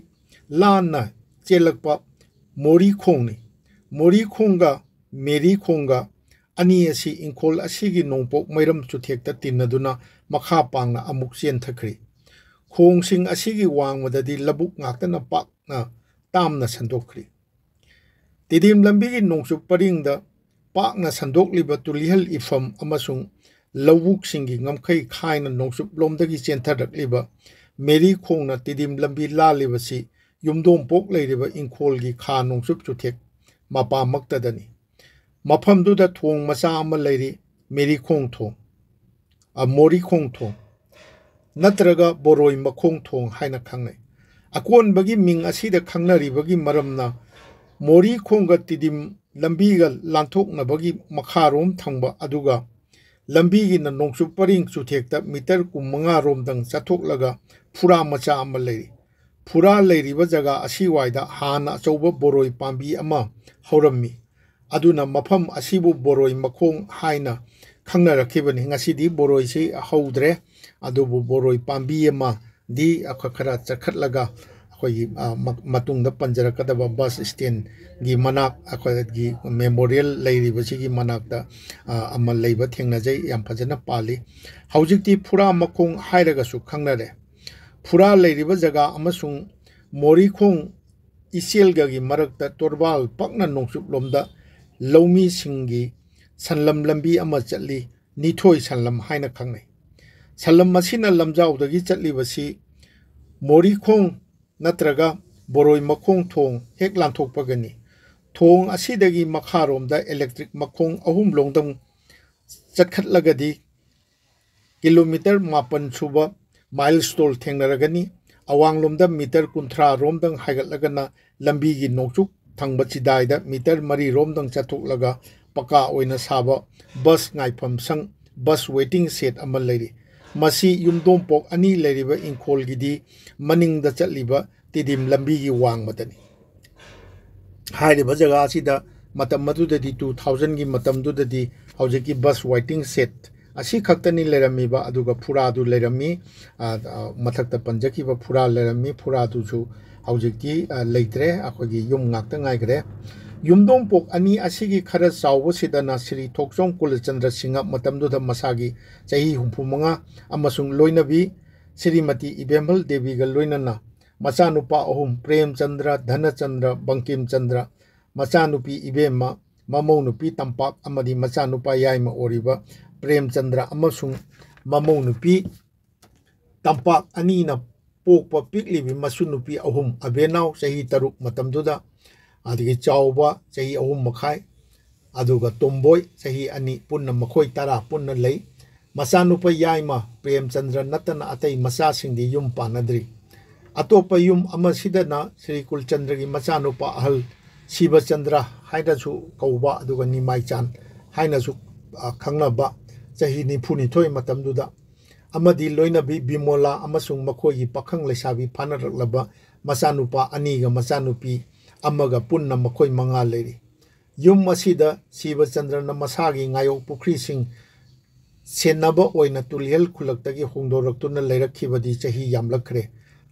ꯂꯥꯟꯅ ꯆꯦꯜꯂꯛꯄ ꯃꯣꯔꯤꯈꯣꯡꯅꯤ꯫ ꯃꯣꯔꯤꯈꯣꯡꯒ ꯃꯦꯔꯤꯈꯣꯡꯒ ꯑꯅꯤ ꯑꯁꯤ ꯏꯪꯈꯣꯜ ꯑꯁꯤꯒꯤ ꯅꯣꯡꯄꯣꯛ ꯃꯩꯔꯝ ꯆꯨꯊꯦꯛꯇ ꯇꯤꯟꯅꯗꯨꯅ ꯃꯈꯥ ꯄꯥꯡꯅ ꯑꯃꯨꯛ ꯆꯦꯟꯊꯈ꯭ꯔꯤ꯫ ꯈꯣꯡꯁꯤꯡ ꯑꯁꯤꯒꯤ ꯋꯥꯡꯃꯗꯗꯤ ꯂꯧꯕꯨꯛ ꯉꯥꯛꯇꯅ ꯄꯥꯛꯅ ꯇꯥꯝꯅ ꯁꯟꯗꯣꯛꯈ꯭ꯔꯤ꯫ ꯇꯤꯗꯤꯝ ꯂꯝꯕꯤꯒꯤ ꯅꯣꯡꯆꯨꯞ ꯄꯔꯤꯡꯗ ꯄꯥꯛꯅ ꯁꯟꯗꯣꯛꯂꯤꯕ ꯇꯨꯂꯤꯍꯜ ꯏꯐꯝ ꯑꯃꯁꯨꯡ ꯂꯧꯕꯨꯛꯁꯤꯡꯒꯤ ꯉꯝꯈꯩ ꯈꯥꯏꯅ ꯅꯣꯡꯆꯨꯞꯂꯣꯝꯗꯒꯤ ꯆꯦꯟꯊꯔꯛꯂꯤꯕ ꯃꯦꯔꯤꯈꯣꯡꯅ ꯇꯤꯗꯤꯝ ꯂꯝꯕꯤ ꯂꯥꯜꯂꯤꯕꯁꯤ ꯌꯨꯝꯗꯣꯡꯄꯣꯛ ꯂꯩꯔꯤꯕ ꯏꯪꯈꯣꯜꯒꯤ ꯈꯥ ꯅꯣꯡꯆꯨꯞ ꯆꯨꯊꯦꯛ ꯃꯄꯥꯃꯛꯇꯗꯅꯤ꯫ ꯃꯐꯝꯗꯨꯗ ꯊꯣꯡ ꯃꯆꯥ ꯑꯃ ꯂꯩꯔꯤ, ꯃꯦꯔꯤꯈꯣꯡ ꯊꯣꯡ, ꯑ, ꯃꯣꯔꯤꯈꯣꯡ ꯊꯣꯡ ꯅꯠꯇ꯭ꯔꯒ ꯕꯣꯔꯣꯏ ꯃꯈꯣꯡ ꯊꯣꯡ ꯍꯥꯏꯅ ꯈꯪꯅꯩ꯫ ꯑꯀꯣꯟꯕꯒꯤ ꯃꯤꯡ ꯑꯁꯤꯗ ꯈꯪꯅꯔꯤꯕꯒꯤ ꯃꯔꯝꯅ ꯃꯣꯔꯤꯈꯣꯡꯒ ꯇꯤꯗꯤꯝ ꯂꯝꯕꯤꯒ ꯂꯥꯟꯊꯣꯛꯅꯕꯒꯤ ꯃꯈꯥꯔꯣꯝ ꯊꯪꯕ, ꯑꯗꯨꯒ ꯂꯝꯕꯤꯒꯤꯅ ꯅꯣꯡꯆꯨꯞ ꯄꯔꯤꯡ ꯆꯨꯊꯦꯛꯇ ꯃꯤꯇꯔ ꯀꯨꯟꯃꯉꯥ ꯔꯣꯝꯗꯪ ꯆꯠꯊꯣꯛꯂꯒ ꯐꯨꯔꯥ ꯃꯆꯥ ꯑꯃ ꯂꯩꯔꯤ꯫ ꯐꯨꯔꯥ ꯂꯩꯔꯤꯕ ꯖꯒꯥ ꯑꯁꯤꯋꯥꯏꯗ ꯍꯥꯟꯅ ꯑꯆꯧꯕ ꯕꯣꯔꯣꯏ ꯄꯥꯝꯕꯤ ꯑꯃ ꯍꯧꯔꯝꯃꯤ꯫ ꯑꯗꯨꯅ ꯃꯐꯝ ꯑꯁꯤꯕꯨ ꯕꯣꯔꯣꯏ ꯃꯈꯣꯡ ꯍꯥꯏꯅ ꯈꯪꯅꯔꯛꯈꯤꯕꯅꯤ꯫ ꯉꯁꯤꯗꯤ ꯕꯣꯔꯣꯏꯁꯤ ꯍꯧꯗ꯭ꯔꯦ, ꯑꯗꯨꯕꯨ ꯕꯣꯔꯣꯏ ꯄꯥꯝꯕꯤ ꯑꯃꯗꯤ ꯑꯩꯈꯣꯏ ꯈꯔ ꯆꯠꯈꯠꯂꯒ ꯑꯩꯈꯣꯏꯒꯤ, ꯑ, ꯃ-, ꯃꯇꯨꯡꯗ ꯄꯟꯖꯔꯛꯀꯗꯕ ꯕꯁ ꯁ꯭ꯇꯦꯟꯒꯤ ꯃꯅꯥꯛ, ꯑꯩꯈꯣꯏꯒꯤ ꯃꯦꯃꯣꯔꯤꯌꯦꯜ ꯂꯩꯔꯤꯕꯁꯤꯒꯤ ꯃꯅꯥꯛꯇ, ꯑ, ꯑꯃ ꯂꯩꯕ ꯊꯦꯡꯅꯖꯩ꯫ ꯌꯥꯝ ꯐꯖꯅ ꯄꯥꯜꯂꯤ꯫ ꯍꯧꯖꯤꯛꯇꯤ ꯐꯨꯔꯥ ꯃꯈꯣꯡ ꯍꯥꯏꯔꯒꯁꯨ ꯈꯪꯅꯔꯦ꯫ ꯐꯨꯔꯥ ꯂꯩꯔꯤꯕ ꯖꯒꯥ ꯑꯃꯁꯨꯡ ꯃꯣꯔꯤꯈꯣꯡ ꯏꯆꯦꯜꯒꯒꯤ ꯃꯔꯛꯇ ꯇꯣꯔꯕꯥꯜ ꯄꯛꯅ ꯅꯣꯡꯆꯨꯞꯂꯣꯝꯗ ꯂꯧꯃꯤꯁꯤꯡꯒꯤ ꯁꯟꯂꯝ ꯂꯝꯕꯤ ꯑꯃ ꯆꯠꯂꯤ, ꯅꯤꯊꯣꯏ ꯁꯟꯂꯝ ꯍꯥꯏꯅ ꯈꯪꯅꯩ꯫ ꯁꯟꯂꯝ ꯑꯁꯤꯅ ꯂꯝꯖꯥꯎꯗꯒꯤ ꯆꯠꯂꯤꯕꯁꯤ ꯃꯣꯔꯤꯈꯣꯡ ꯅꯠꯇ꯭ꯔꯒ ꯕꯣꯔꯣꯏ ꯃꯈꯣꯡ ꯊꯣꯡ ꯍꯦꯛ ꯂꯥꯟꯊꯣꯛꯄꯒꯅꯤ꯫ ꯊꯣꯡ ꯑꯁꯤꯗꯒꯤ ꯃꯈꯥꯔꯣꯝꯗ ꯏꯂꯦꯛꯇ꯭ꯔꯤꯛ ꯃꯈꯣꯡ ꯑꯍꯨꯝ ꯂꯣꯝꯗꯪ ꯆꯠꯈꯠꯂꯒꯗꯤ ꯀꯤꯂꯣꯃꯤꯇꯔ ꯃꯥꯄꯟ ꯁꯨꯕ ꯃꯥꯏꯜꯁ꯭ꯇꯣꯟ ꯊꯦꯡꯅꯔꯒꯅꯤ꯫ ꯑꯋꯥꯡꯂꯣꯝꯗ ꯃꯤꯇꯔ ꯀꯨꯟꯊ꯭ꯔꯥ ꯔꯣꯝꯗꯪ ꯍꯥꯏꯒꯠꯂꯒꯅ ꯂꯝꯕꯤꯒꯤ ꯅꯣꯡꯆꯨꯞ ꯊꯪꯕ ꯆꯤꯗꯥꯏꯗ ꯃꯤꯇꯔ ꯃꯔꯤ ꯔꯣꯝꯗꯪ ꯆꯠꯊꯣꯛꯂꯒ ꯄꯀꯥ ꯑꯣꯏꯅ ꯁꯥꯕ ꯕꯁ ꯉꯥꯏꯐꯝ ꯁꯪ, ꯕꯁ ꯋꯦꯇꯤꯡ ꯁꯦꯗ ꯑꯃ ꯂꯩꯔꯤ꯫ ꯃꯁꯤ ꯌꯨꯝꯗꯣꯡꯄꯣꯛ ꯑꯅꯤ ꯂꯩꯔꯤꯕ ꯏꯪꯈꯣꯜꯒꯤꯗꯤ ꯃꯅꯤꯡꯗ ꯆꯠꯂꯤꯕ ꯇꯤꯗꯤꯝ ꯂꯝꯕꯤꯒꯤ ꯋꯥꯡꯃꯗꯅꯤ꯫ ꯍꯥꯏꯔꯤꯕ ꯖꯒꯥ ꯑꯁꯤꯗ ꯃꯇꯝ ꯑꯗꯨꯗꯗꯤ, ꯇꯨ ꯊꯥꯎꯖꯟꯒꯤ ꯃꯇꯝꯗꯨꯗꯗꯤ, ꯍꯧꯖꯤꯛꯀꯤ ꯕꯁ ꯋꯦꯇꯤꯡ ꯁꯦꯗ ꯑꯁꯤ ꯈꯛꯇꯅꯤ ꯂꯩꯔꯝꯃꯤꯕ, ꯑꯗꯨꯒ ꯐꯨꯔꯥꯗꯨ ꯂꯩꯔꯝꯃꯤ꯫ ꯑ, ꯑ, ꯃꯊꯛꯇ ꯄꯟꯖꯈꯤꯕ ꯐꯨꯔꯥ ꯂꯩꯔꯝꯃꯤ, ꯐꯨꯔꯥꯗꯨꯁꯨ ꯍꯧꯖꯤꯛꯇꯤ, ꯑ, ꯂꯩꯇ꯭ꯔꯦ, ꯑꯩꯈꯣꯏꯒꯤ ꯌꯨꯝ ꯉꯥꯛꯇ ꯉꯥꯏꯈ꯭ꯔꯦ꯫ ꯌꯨꯝꯗꯣꯡꯄꯣꯛ ꯑꯅꯤ ꯑꯁꯤꯒꯤ ꯈꯔ ꯆꯥꯎꯕꯁꯤꯗꯅ ꯁ꯭ꯔꯤ ꯊꯣꯛꯆꯣꯝ ꯀꯨꯂꯆꯟꯗ꯭ꯔ ꯁꯤꯡꯍ, ꯃꯇꯝꯗꯨꯗ ꯃꯁꯥꯒꯤ ꯆꯍꯤ ꯍꯨꯝꯐꯨ ꯃꯉꯥ, ꯑꯃꯁꯨꯡ ꯂꯣꯏꯅꯕꯤ ꯁ꯭ꯔꯤꯃꯇꯤ ꯏꯕꯦꯝꯍꯜ ꯗꯦꯕꯤꯒ ꯂꯣꯏꯅꯅ ꯃꯆꯥꯅꯨꯄꯥ ꯑꯍꯨꯝ, ꯄ꯭ꯔꯦꯝꯆꯟꯗ꯭ꯔ, ꯙꯅꯆꯟꯗ꯭ꯔ, ꯕꯪꯀꯤꯝꯆꯟꯗ꯭ꯔ, ꯃꯆꯥꯅꯨꯄꯤ ꯏꯕꯦꯝꯃ, ꯃꯃꯧ ꯅꯨꯄꯤ ꯇꯝꯄꯥꯛ ꯑꯃꯗꯤ ꯃꯆꯥꯅꯨꯄꯥ ꯌꯥꯏꯃ ꯑꯣꯏꯔꯤꯕ ꯄ꯭ꯔꯦꯝꯆꯟꯗ꯭ꯔ ꯑꯃꯁꯨꯡ ꯃꯃꯧ ꯅꯨꯄꯤ ꯇꯝꯄꯥꯛ ꯑꯅꯤꯅ ꯄꯣꯛꯄ ꯄꯤꯛꯂꯤꯕꯤ ꯃꯁꯨ ꯅꯨꯄꯤ ꯑꯍꯨꯝ, ꯑꯕꯦꯅꯥꯎ ꯆꯍꯤ ꯇꯔꯨꯛ ꯃꯇꯝꯗꯨꯗ, ꯑꯗꯒꯤ ꯆꯥꯎꯕ ꯆꯍꯤ ꯑꯍꯨꯝ ꯃꯈꯥꯏ, ꯑꯗꯨꯒ ꯇꯣꯝꯕꯣꯏ ꯆꯍꯤ ꯑꯅꯤ, ꯄꯨꯟꯅ ꯃꯈꯣꯏ ꯇꯔꯥ ꯄꯨꯟꯅ ꯂꯩ꯫ ꯃꯆꯥꯅꯨꯄꯥ ꯌꯥꯏꯃ ꯄ꯭ꯔꯦꯝꯆꯟꯗ꯭ꯔ ꯅꯠꯇꯅ ꯑꯇꯩ ꯃꯆꯥꯁꯤꯡꯗꯤ ꯌꯨꯝ ꯄꯥꯟꯅꯗ꯭ꯔꯤ꯫ ꯑꯇꯣꯞꯄ ꯌꯨꯝ ꯑꯃꯁꯤꯗꯅ ꯁ꯭ꯔꯤ ꯀꯨꯜꯆꯟꯗ꯭ꯔꯒꯤ ꯃꯆꯥꯅꯨꯄꯥ ꯑꯍꯜ ꯁꯤꯕꯆꯟꯗ꯭ꯔ ꯍꯥꯏꯅꯁꯨ ꯀꯧꯕ, ꯑꯗꯨꯒ ꯅꯤꯃꯥꯏꯆꯥꯟ ꯍꯥꯏꯅꯁꯨ, ꯑ, ꯈꯪꯅꯕ, ꯆꯍꯤ ꯅꯤꯐꯨꯅꯤꯊꯣꯏ ꯃꯇꯝꯗꯨꯗ, ꯑꯃꯗꯤ ꯂꯣꯏꯅꯕꯤ ꯕꯤꯃꯣꯂꯥ ꯑꯃꯁꯨꯡ ꯃꯈꯣꯏꯒꯤ ꯄꯥꯈꯪ ꯂꯩꯁꯥꯕꯤ ꯐꯥꯅꯔꯛꯂꯕ ꯃꯆꯥꯅꯨꯄꯥ ꯑꯅꯤꯒ ꯃꯆꯥꯅꯨꯄꯤ ꯑꯃꯒ ꯄꯨꯟꯅ ꯃꯈꯣꯏ ꯃꯉꯥ ꯂꯩꯔꯤ꯫ ꯌꯨꯝ ꯑꯁꯤꯗ ꯁꯤꯕꯆꯟꯗ꯭ꯔꯅ ꯃꯁꯥꯒꯤ ꯉꯥꯌꯣꯛ ꯄꯨꯈ꯭ꯔꯤꯁꯤꯡ ꯁꯦꯟꯅꯕ ꯑꯣꯏꯅ ꯇꯨꯂꯤꯍꯜ ꯈꯨꯜꯂꯛꯇꯒꯤ ꯍꯣꯡꯗꯣꯔꯛꯇꯨꯅ ꯂꯩꯔꯛꯈꯤꯕꯗꯤ ꯆꯍꯤ ꯌꯥꯝꯂꯛꯈ꯭ꯔꯦ꯫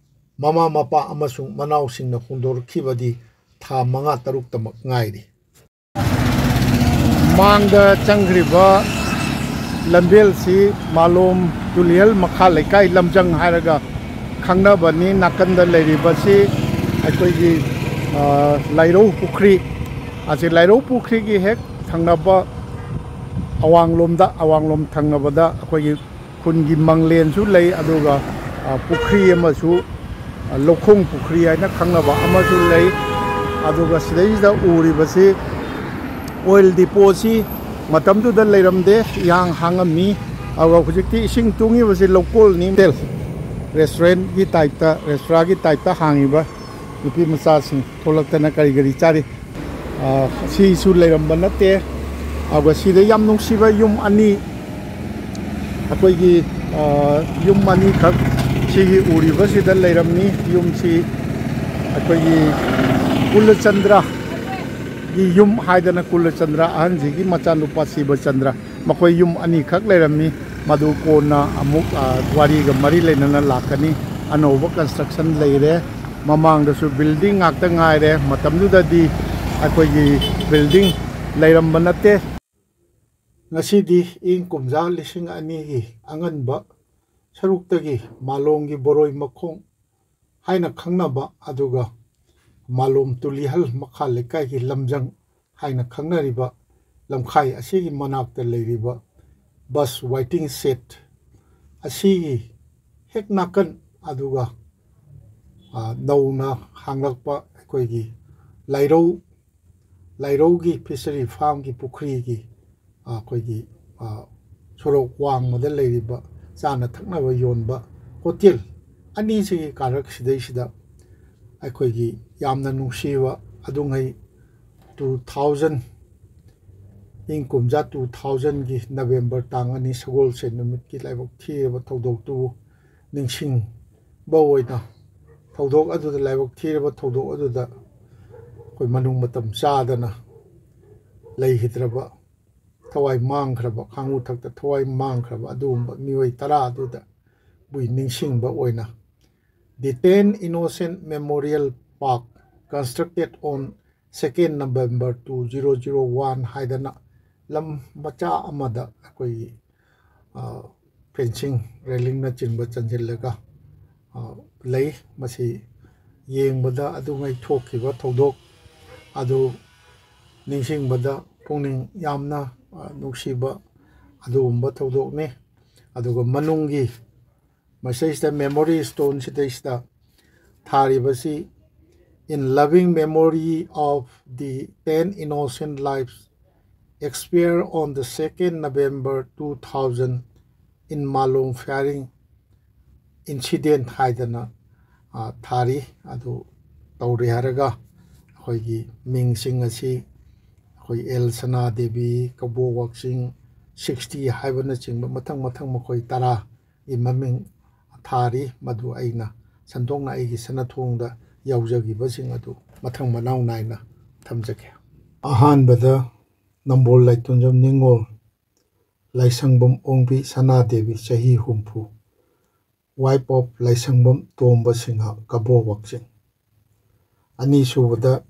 ꯃꯃꯥ ꯃꯄꯥ ꯑꯃꯁꯨꯡ ꯃꯅꯥꯎꯁꯤꯡꯅ ꯍꯣꯡꯗꯣꯔꯛꯈꯤꯕꯗꯤ ꯊꯥ ꯃꯉꯥ ꯇꯔꯨꯛꯇꯃꯛ ꯉꯥꯏꯔꯤ꯫ ꯃꯥꯡꯗ ꯆꯪꯈ꯭ꯔꯤꯕ ꯂꯝꯕꯦꯜꯁꯤ ꯃꯥꯂꯣꯝ ꯇꯨꯂꯤꯍꯜ ꯃꯈꯥ ꯂꯩꯀꯥꯏ ꯂꯝꯖꯪ ꯍꯥꯏꯔꯒ ꯈꯪꯅꯕꯅꯤ꯫ ꯅꯥꯀꯟꯗ ꯂꯩꯔꯤꯕꯁꯤ ꯑꯩꯈꯣꯏꯒꯤ, ꯑ, ꯂꯥꯏꯔꯧ ꯄꯨꯈ꯭ꯔꯤ꯫ ꯑꯁꯤ ꯂꯥꯏꯔꯧ ꯄꯨꯈ꯭ꯔꯤꯒꯤ ꯍꯦꯛ ꯊꯪꯅꯕ ꯑꯋꯥꯡꯂꯣꯝꯗ, ꯑꯋꯥꯡꯂꯣꯝ ꯊꯪꯅꯕꯗ ꯑꯩꯈꯣꯏꯒꯤ ꯈꯨꯟꯒꯤ ꯃꯪꯂꯦꯟꯁꯨ ꯂꯩ, ꯑꯗꯨꯒ, ꯑ, ꯄꯨꯈ꯭ꯔꯤ ꯑꯃꯁꯨ, ꯑ, ꯂꯧꯈꯣꯡ ꯄꯨꯈ꯭ꯔꯤ ꯍꯥꯏꯅ ꯈꯪꯅꯕ ꯑꯃꯁꯨ ꯂꯩ꯫ ꯑꯗꯨꯒ ꯁꯤꯗꯩꯁꯤꯗ ꯎꯔꯤꯕꯁꯤ ꯑꯣꯏꯜ ꯗꯤꯄꯣꯁꯤ ꯃꯇꯝꯗꯨꯗ ꯂꯩꯔꯝꯗꯦ, ꯏꯍꯥꯡ ꯍꯥꯡꯉꯝꯃꯤ꯫ ꯑꯗꯨꯒ ꯍꯧꯖꯤꯛꯇꯤ ꯏꯁꯤꯡ ꯇꯨꯡꯉꯤꯕꯁꯤ ꯂꯧꯀꯣꯜꯅꯤ꯫ ꯍꯣꯇꯦꯜ, ꯔꯦꯁꯇꯨꯔꯦꯟꯒꯤ ꯇꯥꯏꯞꯇ, ꯔꯦꯁꯇꯨꯔꯥꯒꯤ ꯇꯥꯏꯞꯇ ꯍꯥꯡꯉꯤꯕ ꯅꯨꯄꯤ ꯃꯆꯥꯁꯤꯡ ꯊꯣꯛꯂꯛꯇꯅ ꯀꯔꯤ ꯀꯔꯤ ꯆꯥꯔꯤ꯫ ꯑ, ꯁꯤꯁꯨ ꯂꯩꯔꯝꯕ ꯅꯠꯇꯦ꯫ ꯑꯗꯨꯒ ꯁꯤꯗ ꯌꯥꯝ ꯅꯨꯡꯁꯤꯕ ꯌꯨꯝ ꯑꯅꯤ, ꯑꯩꯈꯣꯏꯒꯤ, ꯑ, ꯌꯨꯝ ꯑꯅꯤꯈꯛ ꯁꯤꯒꯤ ꯎꯔꯤꯕꯁꯤꯗ ꯂꯩꯔꯝꯃꯤ꯫ ꯌꯨꯝꯁꯤ ꯑꯩꯈꯣꯏꯒꯤ ꯀꯨꯂꯆꯟꯗ꯭ꯔꯒꯤ ꯌꯨꯝ ꯍꯥꯏꯗꯅ, ꯀꯨꯂꯆꯟꯗ꯭ꯔ ꯑꯍꯟꯁꯤꯒꯤ ꯃꯆꯥꯅꯨꯄꯥ ꯁꯤꯕꯆꯟꯗ꯭ꯔ, ꯃꯈꯣꯏ ꯌꯨꯝ ꯑꯅꯤꯈꯛ ꯂꯩꯔꯝꯃꯤ꯫ ꯃꯗꯨ ꯀꯣꯟꯅ ꯑꯃꯨꯛ, ꯑ, ꯋꯥꯔꯤꯒ ꯃꯔꯤ ꯂꯩꯅꯅ ꯂꯥꯛꯀꯅꯤ꯫ ꯑꯅꯧꯕ construction ꯂꯩꯔꯦ꯫ ꯃꯃꯥꯡꯗꯁꯨ building ꯉꯥꯛꯇ ꯉꯥꯏꯔꯦ꯫ ꯃꯇꯝꯗꯨꯗꯗꯤ ꯑꯩꯈꯣꯏꯒꯤ building ꯂꯩꯔꯝꯕ ꯅꯠꯇꯦ꯫ ꯉꯁꯤꯗꯤ ꯏꯪ ꯀꯨꯝꯖꯥ ꯂꯤꯁꯤꯡ ꯑꯅꯤꯒꯤ ꯑꯉꯟꯕ ꯁꯔꯨꯛꯇꯒꯤ ꯃꯥꯂꯣꯝꯒꯤ ꯕꯣꯔꯣꯏ ꯃꯈꯣꯡ ꯍꯥꯏꯅ ꯈꯪꯅꯕ, ꯑꯗꯨꯒ ꯃꯥꯂꯣꯝ ꯇꯨꯂꯤꯍꯜ ꯃꯈꯥ ꯂꯩꯀꯥꯏꯒꯤ ꯂꯝꯖꯪ ꯍꯥꯏꯅ ꯈꯪꯅꯔꯤꯕ ꯂꯝꯈꯥꯏ ꯑꯁꯤꯒꯤ ꯃꯅꯥꯛꯇ ꯂꯩꯔꯤꯕ bus waiting shed ꯑꯁꯤꯒꯤ ꯍꯦꯛ ꯅꯥꯀꯟ, ꯑꯗꯨꯒ, ꯑ, ꯅꯧꯅ ꯍꯥꯡꯂꯛꯄ ꯑꯩꯈꯣꯏꯒꯤ ꯂꯥꯏꯔꯧ, ꯂꯥꯏꯔꯧꯒꯤ fishery farmꯒꯤ ꯄꯨꯈ꯭ꯔꯤꯒꯤ, ꯑ, ꯑꯩꯈꯣꯏꯒꯤ, ꯑ, ꯁꯣꯔꯣꯛ ꯋꯥꯡꯃꯗ ꯂꯩꯔꯤꯕ ꯆꯥꯅ ꯊꯛꯅꯕ ꯌꯣꯟꯕ ꯍꯣꯇꯦꯜ ꯑꯅꯤꯁꯤꯒꯤ ꯀꯥꯔꯛ ꯁꯤꯗꯩꯁꯤꯗ ꯑꯩꯈꯣꯏꯒꯤ ꯌꯥꯝꯅ ꯅꯨꯡꯁꯤꯕ ꯑꯗꯨꯉꯩ two thousand, ꯏꯪ ꯀꯨꯝꯖꯥ two thousandꯒꯤ November ꯇꯥꯡ ꯑꯅꯤ ꯁꯒꯣꯜꯁꯦꯟ ꯅꯨꯃꯤꯠꯀꯤ ꯂꯥꯏꯕꯛ ꯊꯤꯔꯕ ꯊꯧꯗꯣꯛꯇꯨꯕꯨ ꯅꯤꯡꯁꯤꯡꯕ ꯑꯣꯏꯅ, ꯊꯧꯗꯣꯛ ꯑꯗꯨꯗ, ꯂꯥꯏꯕꯛ ꯊꯤꯔꯕ ꯊꯧꯗꯣꯛ ꯑꯗꯨꯗ ꯑꯩꯈꯣꯏ ꯃꯅꯨꯡ ꯃꯇꯝ ꯆꯥꯗꯅ ꯂꯩꯈꯤꯗ꯭ꯔꯕ, ꯊꯋꯥꯏ ꯃꯥꯡꯈ꯭ꯔꯕ, ꯈꯥꯡꯉꯨ ꯊꯛꯇ ꯊꯋꯥꯏ ꯃꯥꯡꯈ꯭ꯔꯕ ꯑꯗꯨꯒꯨꯝꯕ ꯃꯤꯑꯣꯏ ꯇꯔꯥ ꯑꯗꯨꯗ ꯕꯨ ꯅꯤꯡꯁꯤꯡꯕ ꯑꯣꯏꯅ, The Ten Innocent Memorial Park, constructed on second November two thousand one ꯍꯥꯏꯗꯅ ꯂꯝ ꯃꯆꯥ ꯑꯃꯗ ꯑꯩꯈꯣꯏꯒꯤ, ꯑ, fencing, railingꯅꯆꯤꯡꯕ ꯆꯟꯁꯤꯜꯂꯒ, ꯑ, ꯂꯩ꯫ ꯃꯁꯤ ꯌꯦꯡꯕꯗ ꯑꯗꯨꯉꯩ ꯊꯣꯛꯈꯤꯕ ꯊꯧꯗꯣꯛ ꯑꯗꯨ ꯅꯤꯡꯁꯤꯡꯕꯗ ꯄꯨꯛꯅꯤꯡ ꯌꯥꯝꯅ, ꯑ, ꯅꯨꯡꯁꯤꯕ ꯑꯗꯨꯒꯨꯝꯕ ꯊꯧꯗꯣꯛꯅꯤ꯫ ꯑꯗꯨꯒ ꯃꯅꯨꯡꯒꯤ ꯃꯁꯤꯗꯩꯁꯤꯗ memory stoneꯁꯤꯗꯩꯁꯤꯗ ꯊꯥꯔꯤꯕꯁꯤ, "In loving memory of the ten innocent lives expired on the second November two thousand in Malong firing incident" ꯍꯥꯏꯗꯅ, ꯑ, ꯊꯥꯔꯤ꯫ ꯑꯗꯨ ꯇꯧꯔꯦ ꯍꯥꯏꯔꯒ ꯑꯩꯈꯣꯏꯒꯤ ꯃꯤꯡꯁꯤꯡ ꯑꯁꯤ ꯑꯩꯈꯣꯏ ꯑꯦꯜ ꯁꯅꯥ ꯗꯦꯕꯤ, ꯀꯕꯣꯛ ꯋꯥꯛꯆꯤꯡ, ꯁꯤꯛꯁꯇꯤ ꯍꯥꯏꯕꯅꯆꯤꯡꯕ ꯃꯊꯪ ꯃꯊꯪ ꯃꯈꯣꯏ ꯇꯔꯥꯒꯤ ꯃꯃꯤꯡ ꯊꯥꯔꯤ꯫ ꯃꯗꯨ ꯑꯩꯅ ꯁꯟꯗꯣꯛꯅ ꯑꯩꯒꯤ ꯁꯅꯥꯊꯣꯡꯗ ꯌꯥꯎꯖꯈꯤꯕꯁꯤꯡ ꯑꯗꯨ ꯃꯊꯪ ꯃꯅꯥꯎ ꯅꯥꯏꯅ ꯊꯝꯖꯒꯦ꯫ ꯑꯍꯥꯟꯕꯗ ꯅꯝꯕꯣꯜ ꯂꯥꯏꯇꯣꯟꯖꯝ ꯅꯤꯉꯣꯜ, ꯂꯥꯏꯁꯪꯕꯝ ꯑꯣꯡꯕꯤ ꯁꯅꯥꯗꯦꯕꯤ, ꯆꯍꯤ ꯍꯨꯝꯐꯨ, wife of ꯂꯥꯏꯁꯪꯕꯝ ꯇꯣꯝꯕ ꯁꯤꯡꯍ, ꯀꯕꯣ ꯋꯥꯛꯆꯤꯡ꯫ ꯑꯅꯤꯁꯨꯕꯗ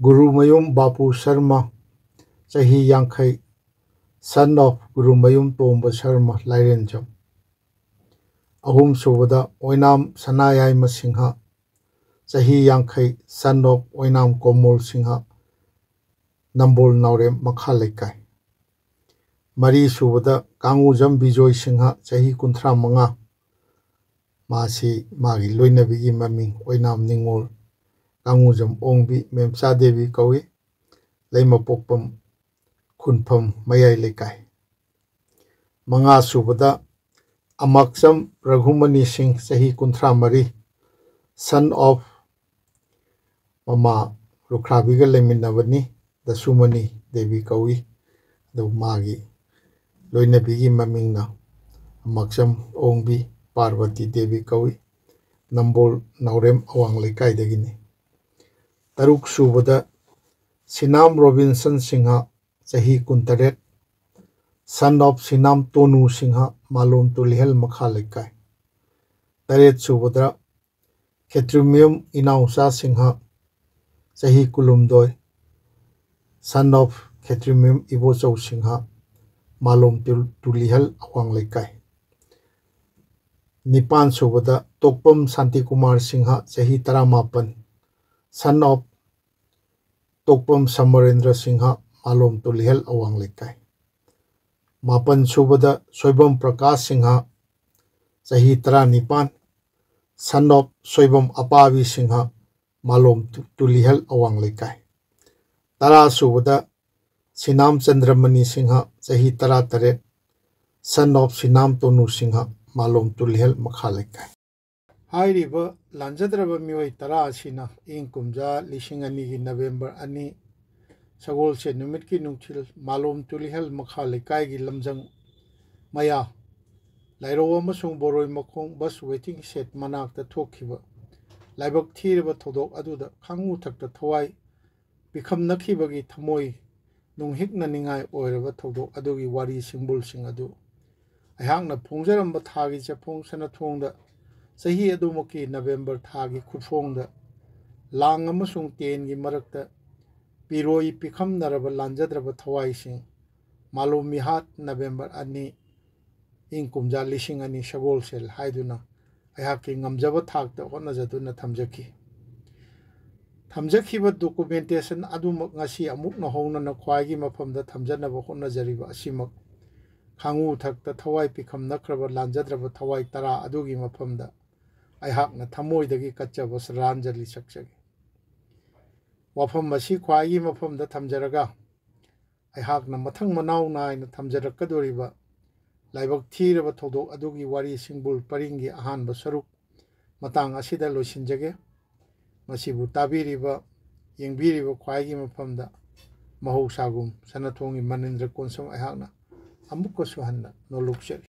ꯒꯨꯔꯨꯃꯌꯨꯝ ꯕꯥꯄꯨ ꯁꯔꯃ, ꯆꯍꯤ ꯌꯥꯡꯈꯩ, son of ꯒꯨꯔꯨꯃꯌꯨꯝ ꯇꯣꯝꯕ ꯁꯔꯃ, ꯂꯥꯏꯔꯦꯟꯖꯝ꯫ ꯑꯍꯨꯝꯁꯨꯕꯗ ꯑꯣꯏꯅꯥꯝ ꯁꯅꯥꯌꯥꯏꯃ ꯁꯤꯡꯍ, ꯆꯍꯤ ꯌꯥꯡꯈꯩ, son of ꯑꯣꯏꯅꯥꯝ ꯀꯣꯃꯣꯜ ꯁꯤꯡꯍ, ꯅꯝꯕꯣꯜ ꯅꯥꯎꯔꯦꯝ ꯃꯈꯥ ꯂꯩꯀꯥꯏ꯫ ꯃꯔꯤꯁꯨꯕꯗ ꯀꯥꯡꯉꯨꯖꯝ ꯕꯤꯖꯣꯏ ꯁꯤꯡꯍ, ꯆꯍꯤ ꯀꯨꯟꯊ꯭ꯔꯥ ꯃꯉꯥ꯫ ꯃꯥꯁꯤ ꯃꯥꯒꯤ ꯂꯣꯏꯅꯕꯤꯒꯤ ꯃꯃꯤꯡ ꯑꯣꯏꯅꯥꯝ ꯅꯤꯉꯣꯜ ꯀꯥꯡꯉꯨꯖꯝ ꯑꯣꯡꯕꯤ ꯃꯦꯝꯆꯥ ꯗꯦꯕꯤ ꯀꯧꯏ, ꯂꯩꯃꯄꯣꯛꯄꯝ ꯈꯨꯟꯐꯝ ꯃꯌꯥꯏ ꯂꯩꯀꯥꯏ꯫ ꯃꯉꯥꯁꯨꯕꯗ ꯑꯃꯥꯛꯆꯝ ꯔꯘꯨꯃꯅꯤ ꯁꯤꯡ, ꯆꯍꯤ ꯀꯨꯟꯊ꯭ꯔꯥ ꯃꯔꯤ, son of ꯃꯃꯥ ꯂꯨꯈ꯭ꯔꯥꯕꯤꯒ ꯂꯩꯃꯤꯟꯅꯕꯅꯤ, ꯗꯁꯨꯃꯅꯤ ꯗꯦꯕꯤ ꯀꯧꯏ꯫ ꯑꯗꯨ ꯃꯥꯒꯤ ꯂꯣꯏꯅꯕꯤꯒꯤ ꯃꯃꯤꯡꯅ ꯑꯃꯥꯛꯆꯝ ꯑꯣꯡꯕꯤ ꯄꯥꯔꯕꯇꯤ ꯗꯦꯕꯤ ꯀꯧꯏ, ꯅꯝꯕꯣꯜ ꯅꯥꯎꯔꯦꯝ ꯑꯋꯥꯡ ꯂꯩꯀꯥꯏꯗꯒꯤꯅꯤ꯫ ꯇꯔꯨꯛ ꯁꯨꯕꯗ ꯁꯤꯅꯥꯝ ꯔꯣꯕꯤꯟꯁꯟ ꯁꯤꯡꯍ, ꯆꯍꯤ ꯀꯨꯟꯇꯔꯦꯠ, son of ꯁꯤꯅꯥꯝ ꯇꯣꯅꯨ ꯁꯤꯡꯍ, ꯃꯥꯂꯣꯝ ꯇꯨꯂꯤꯍꯜ ꯃꯈꯥ ꯂꯩꯀꯥꯏ꯫ ꯇꯔꯦꯠ ꯁꯨꯕꯗ ꯈꯦꯇ꯭ꯔꯤꯃꯌꯨꯝ ꯏꯅꯥꯎꯆꯥ ꯁꯤꯡꯍ, ꯆꯍꯤ ꯀꯨꯟꯍꯨꯝꯗꯣꯏ, son of ꯈꯦꯇ꯭ꯔꯤꯃꯌꯨꯝ ꯏꯕꯣꯆꯧ ꯁꯤꯡꯍ, ꯃꯥꯂꯣꯝ ꯇꯨ-, ꯇꯨꯂꯤꯍꯜ ꯑꯋꯥꯡ ꯂꯩꯀꯥꯏ꯫ ꯅꯤꯄꯥꯟ ꯁꯨꯕꯗ ꯇꯣꯛꯄꯝ ꯁꯥꯟꯇꯤꯀꯨꯃꯥꯔ ꯁꯤꯡꯍ, ꯆꯍꯤ ꯇꯔꯥꯃꯥꯄꯟ, son of ꯇꯣꯛꯄꯝ ꯁꯃꯔꯦꯟꯗ꯭ꯔ ꯁꯤꯡꯍ, ꯃꯥꯂꯣꯝ ꯇꯨꯂꯤꯍꯜ ꯑꯋꯥꯡ ꯂꯩꯀꯥꯏ꯫ ꯃꯥꯄꯟ ꯁꯨꯕꯗ ꯁꯣꯏꯕꯝ ꯄ꯭ꯔꯀꯥꯁ ꯁꯤꯡꯍ, ꯆꯍꯤ ꯇꯔꯥꯅꯤꯄꯥꯟ, son of ꯁꯣꯏꯕꯝ ꯑꯄꯥꯕꯤ ꯁꯤꯡꯍ, ꯃꯥꯂꯣꯝ ꯇꯨ-, ꯇꯨꯂꯤꯍꯜ ꯑꯋꯥꯡ ꯂꯩꯀꯥꯏ꯫ ꯇꯔꯥ ꯁꯨꯕꯗ ꯁꯤꯅꯥꯝ ꯆꯟꯗ꯭ꯔꯃꯅꯤ ꯁꯤꯡꯍ, ꯆꯍꯤ ꯇꯔꯥꯇꯔꯦꯠ, son of ꯁꯤꯅꯥꯝ ꯇꯣꯅꯨ ꯁꯤꯡꯍ, ꯃꯥꯂꯣꯝ ꯇꯨꯂꯤꯍꯜ ꯃꯈꯥ ꯂꯩꯀꯥꯏ꯫ ꯍꯥꯏꯔꯤꯕ ꯂꯥꯟꯖꯗ꯭ꯔꯕ ꯃꯤꯑꯣꯏ ꯇꯔꯥ ꯑꯁꯤꯅ ꯏꯪ ꯀꯨꯝꯖꯥ ꯂꯤꯁꯤꯡ ꯑꯅꯤꯒꯤ ꯅꯕꯦꯝꯕꯔ ꯑꯅꯤ, ꯁꯒꯣꯜꯁꯦꯟ ꯅꯨꯃꯤꯠꯀꯤ ꯅꯨꯡꯊꯤꯜ ꯃꯥꯂꯣꯝ ꯇꯨꯂꯤꯍꯜ ꯃꯈꯥ ꯂꯩꯀꯥꯏꯒꯤ ꯂꯝꯖꯪ ꯃꯌꯥ ꯂꯥꯏꯔꯧ ꯑꯃꯁꯨꯡ ꯕꯣꯔꯣꯏ ꯃꯈꯣꯡ ꯕꯁ ꯋꯦꯇꯤꯡ ꯁꯦꯠ ꯃꯅꯥꯛꯇ ꯊꯣꯛꯈꯤꯕ ꯂꯥꯏꯕꯛ ꯊꯤꯔꯕ ꯊꯧꯗꯣꯛ ꯑꯗꯨꯗ ꯈꯥꯡꯉꯨ ꯊꯛꯇ ꯊꯋꯥꯏ ꯄꯤꯈꯝꯅꯈꯤꯕꯒꯤ ꯊꯃꯣꯏ ꯅꯨꯡꯍꯤꯛꯅꯅꯤꯡꯉꯥꯏ ꯑꯣꯏꯔꯕ ꯊꯧꯗꯣꯛ ꯑꯗꯨꯒꯤ ꯋꯥꯔꯤ ꯁꯤꯡꯕꯨꯜꯁꯤꯡ ꯑꯗꯨ ꯑꯩꯍꯥꯛꯅ ꯐꯣꯡꯖꯔꯝꯕ ꯊꯥꯒꯤ ꯆꯦꯐꯣꯡ ꯁꯅꯥꯊꯣꯡꯗ ꯆꯍꯤ ꯑꯗꯨꯃꯛꯀꯤ ꯅꯕꯦꯝꯕꯔ ꯊꯥꯒꯤ ꯈꯨꯐꯣꯡꯗ ꯂꯥꯡ ꯑꯃꯁꯨꯡ ꯇꯦꯟꯒꯤ ꯃꯔꯛꯇ ꯄꯤꯔꯣꯏ ꯄꯤꯈꯝꯅꯔꯕ ꯂꯥꯟꯖꯗ꯭ꯔꯕ ꯊꯋꯥꯏꯁꯤꯡ, ꯃꯥꯂꯣꯝ ꯃꯤꯍꯥꯠ, ꯅꯕꯦꯝꯕꯔ ꯑꯅꯤ, ꯏꯪ ꯀꯨꯝꯖꯥ ꯂꯤꯁꯤꯡ ꯑꯅꯤ ꯁꯒꯣꯜꯁꯦꯜ ꯍꯥꯏꯗꯨꯅ ꯑꯩꯍꯥꯛꯀꯤ ꯉꯝꯖꯕ ꯊꯥꯛꯇ ꯍꯣꯠꯅꯖꯗꯨꯅ ꯊꯝꯖꯈꯤ꯫ ꯊꯝꯖꯈꯤꯕ ꯗꯣꯀꯨꯃꯦꯟꯇꯦꯁꯟ ꯑꯗꯨꯃꯛ ꯉꯁꯤ ꯑꯃꯨꯛ ꯅꯧꯍꯧꯅꯅ ꯈ꯭ꯋꯥꯏꯒꯤ ꯃꯐꯝꯗ ꯊꯝꯖꯅꯕ ꯍꯣꯠꯅꯖꯔꯤꯕ ꯑꯁꯤꯃꯛ ꯈꯥꯡꯉꯨ ꯊꯛꯇ ꯊꯋꯥꯏ ꯄꯤꯈꯝꯅꯈ꯭ꯔꯕ ꯂꯥꯟꯖꯗ꯭ꯔꯕ ꯊꯋꯥꯏ ꯇꯔꯥ ꯑꯗꯨꯒꯤ ꯃꯐꯝꯗ ꯑꯩꯍꯥꯛꯅ ꯊꯃꯣꯏꯗꯒꯤ ꯀꯠꯆꯕ ꯁ꯭ꯔꯗꯥꯟꯖꯂꯤ ꯁꯛꯆꯒꯦ꯫ ꯋꯥꯐꯝ ꯑꯁꯤ ꯈ꯭ꯋꯥꯏꯒꯤ ꯃꯐꯝꯗ ꯊꯝꯖꯔꯒ, ꯑꯩꯍꯥꯛꯅ ꯃꯊꯪ ꯃꯅꯥꯎ ꯅꯥꯏꯅ ꯊꯝꯖꯔꯛꯀꯗꯧꯔꯤꯕ ꯂꯥꯏꯕꯛ ꯊꯤꯔꯕ ꯊꯧꯗꯣꯛ ꯑꯗꯨꯒꯤ ꯋꯥꯔꯤ ꯁꯤꯡꯕꯨꯜ ꯄꯔꯤꯡꯒꯤ ꯑꯍꯥꯟꯕ ꯁꯔꯨꯛ ꯃꯇꯥꯡ ꯑꯁꯤꯗ ꯂꯣꯏꯁꯤꯟꯖꯒꯦ꯫ ꯃꯁꯤꯕꯨ ꯇꯥꯕꯤꯔꯤꯕ, ꯌꯦꯡꯕꯤꯔꯤꯕ ꯈ꯭ꯋꯥꯏꯒꯤ ꯃꯐꯝꯗ ꯃꯍꯧꯁꯥꯒꯨꯝ ꯁꯅꯥꯊꯣꯡꯒꯤ ꯃꯅꯤꯟꯗ꯭ꯔ ꯀꯣꯟꯁꯝ ꯑꯩꯍꯥꯛꯅ ꯑꯃꯨꯛꯀꯁꯨ ꯍꯟꯅ ꯅꯣꯂꯨꯛꯆꯔꯤ꯫